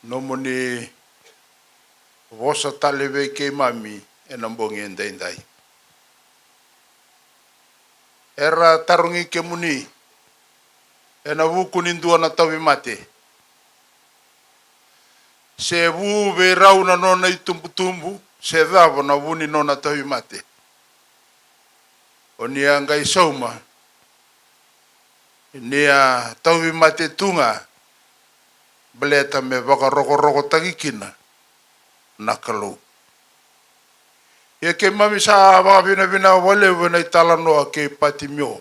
nomuni vosa tale vei keimami ena bogi edaidai. Era tarogi kemuni ena vuku ni dua na tauvimate, se vu vei rau na nona itubutubu, se cava na vu ni nona tauvimate. O ni a qai sauma ni a tauvimate tu ga, baleta me vakarokorokotaki kina na Kalou. Ia keimami sa vakavinavinaka vakalevu ena italanoa kei Patimio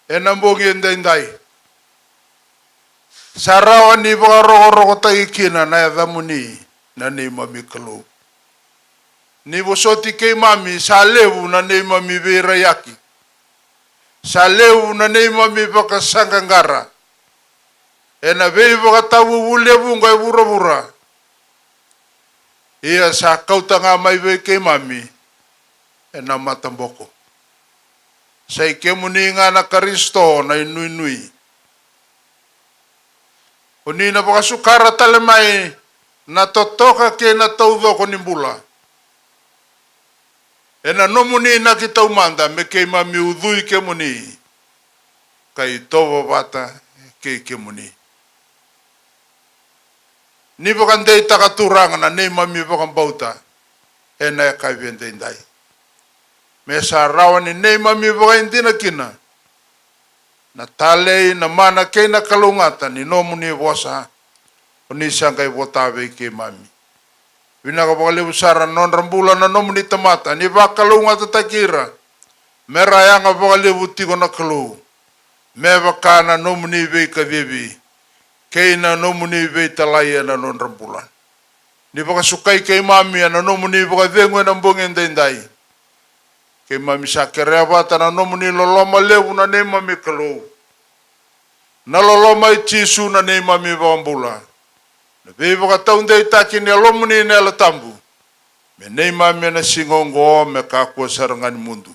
ena bogi edaidai. Sa rawa ni vakarokorokotaki kina na yacamuni, na neimami Kalou. Ni vosoti keimami, sa levu na neimami veiraiyaki, sa levu na neimami vakasaqaqara ena veivakatavuvulevuqa e vuravura. Ia sa kauta ga mai vei keimami ena mataboko. Sa i kemuni ga na Karisito na inuinui. O ni na vakasukara tale mai na totoka kei na taucoko ni bula. Ena nomuni inaki taumada me keimami ucui kemuni ka itovo vata kei kemuni. Ni vakadeitaka Turaga na neimami vakabauta ena yakavi edaidai, me sa rawa ni neimami vakaidina kina na talei, na mana kei na kalougata ni nomuni vosa o ni sa qai vota vei keimami. Vinaka vakalevu sara na nodra bula na nomuni tamata, ni vakalougatataki ira me ra yaga vakalevu tiko na Kalou, me vaka na nomuni veikacivi kei na nomuni veitalai ena nodra bula. Ni vakasukai keimami ena nomuni vakacegu ena bogi edaidai. Keimami sa kerea vata na nomuni loloma levu na neimami Kalou, na loloma i Jisu na neimami vakabula, na veivakataudeitaki ni Yalomuni na Yalo Tabu, me neimami ena siga oqo me kakua sara ga ni mudu.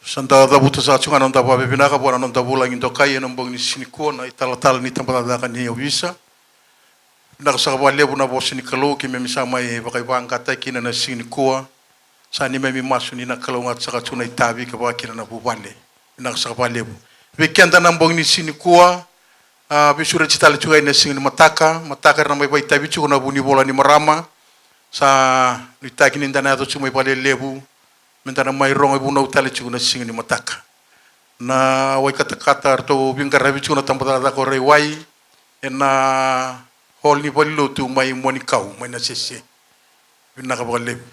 Sa da cavuta saka tiko ga na noda vakavinavinaka vua na noda vulagi dokai ena bogi ni siga nikua, na italatala ni tabacakacaka ni ovisa. Vinaka saka vakalevu na vosa ni Kalou keimami sa mai vakaivagataki kina na siga nikua. Sa neimami masu ni na kalougata saka tu na itavi ka vaka kina na vuvale. Vinaka saka vakalevu. Vei keda na bogi ni siga nikua, a, veisureti tale tiko ga ena siga ni mataka, mataka era na mai vakaitavi tiko na vunivola ni marama. Sa nuitaki ni da na yaco tiko mai vakalelevu me da na mai rogo ivunau tale tiko na siga ni mataka. Na wai katakata ratou veiqaravi tiko na tabacakacaka o Raiwai ena hall ni valenilotu mai Muanikau, mai Nasese. Vinaka vakalevu.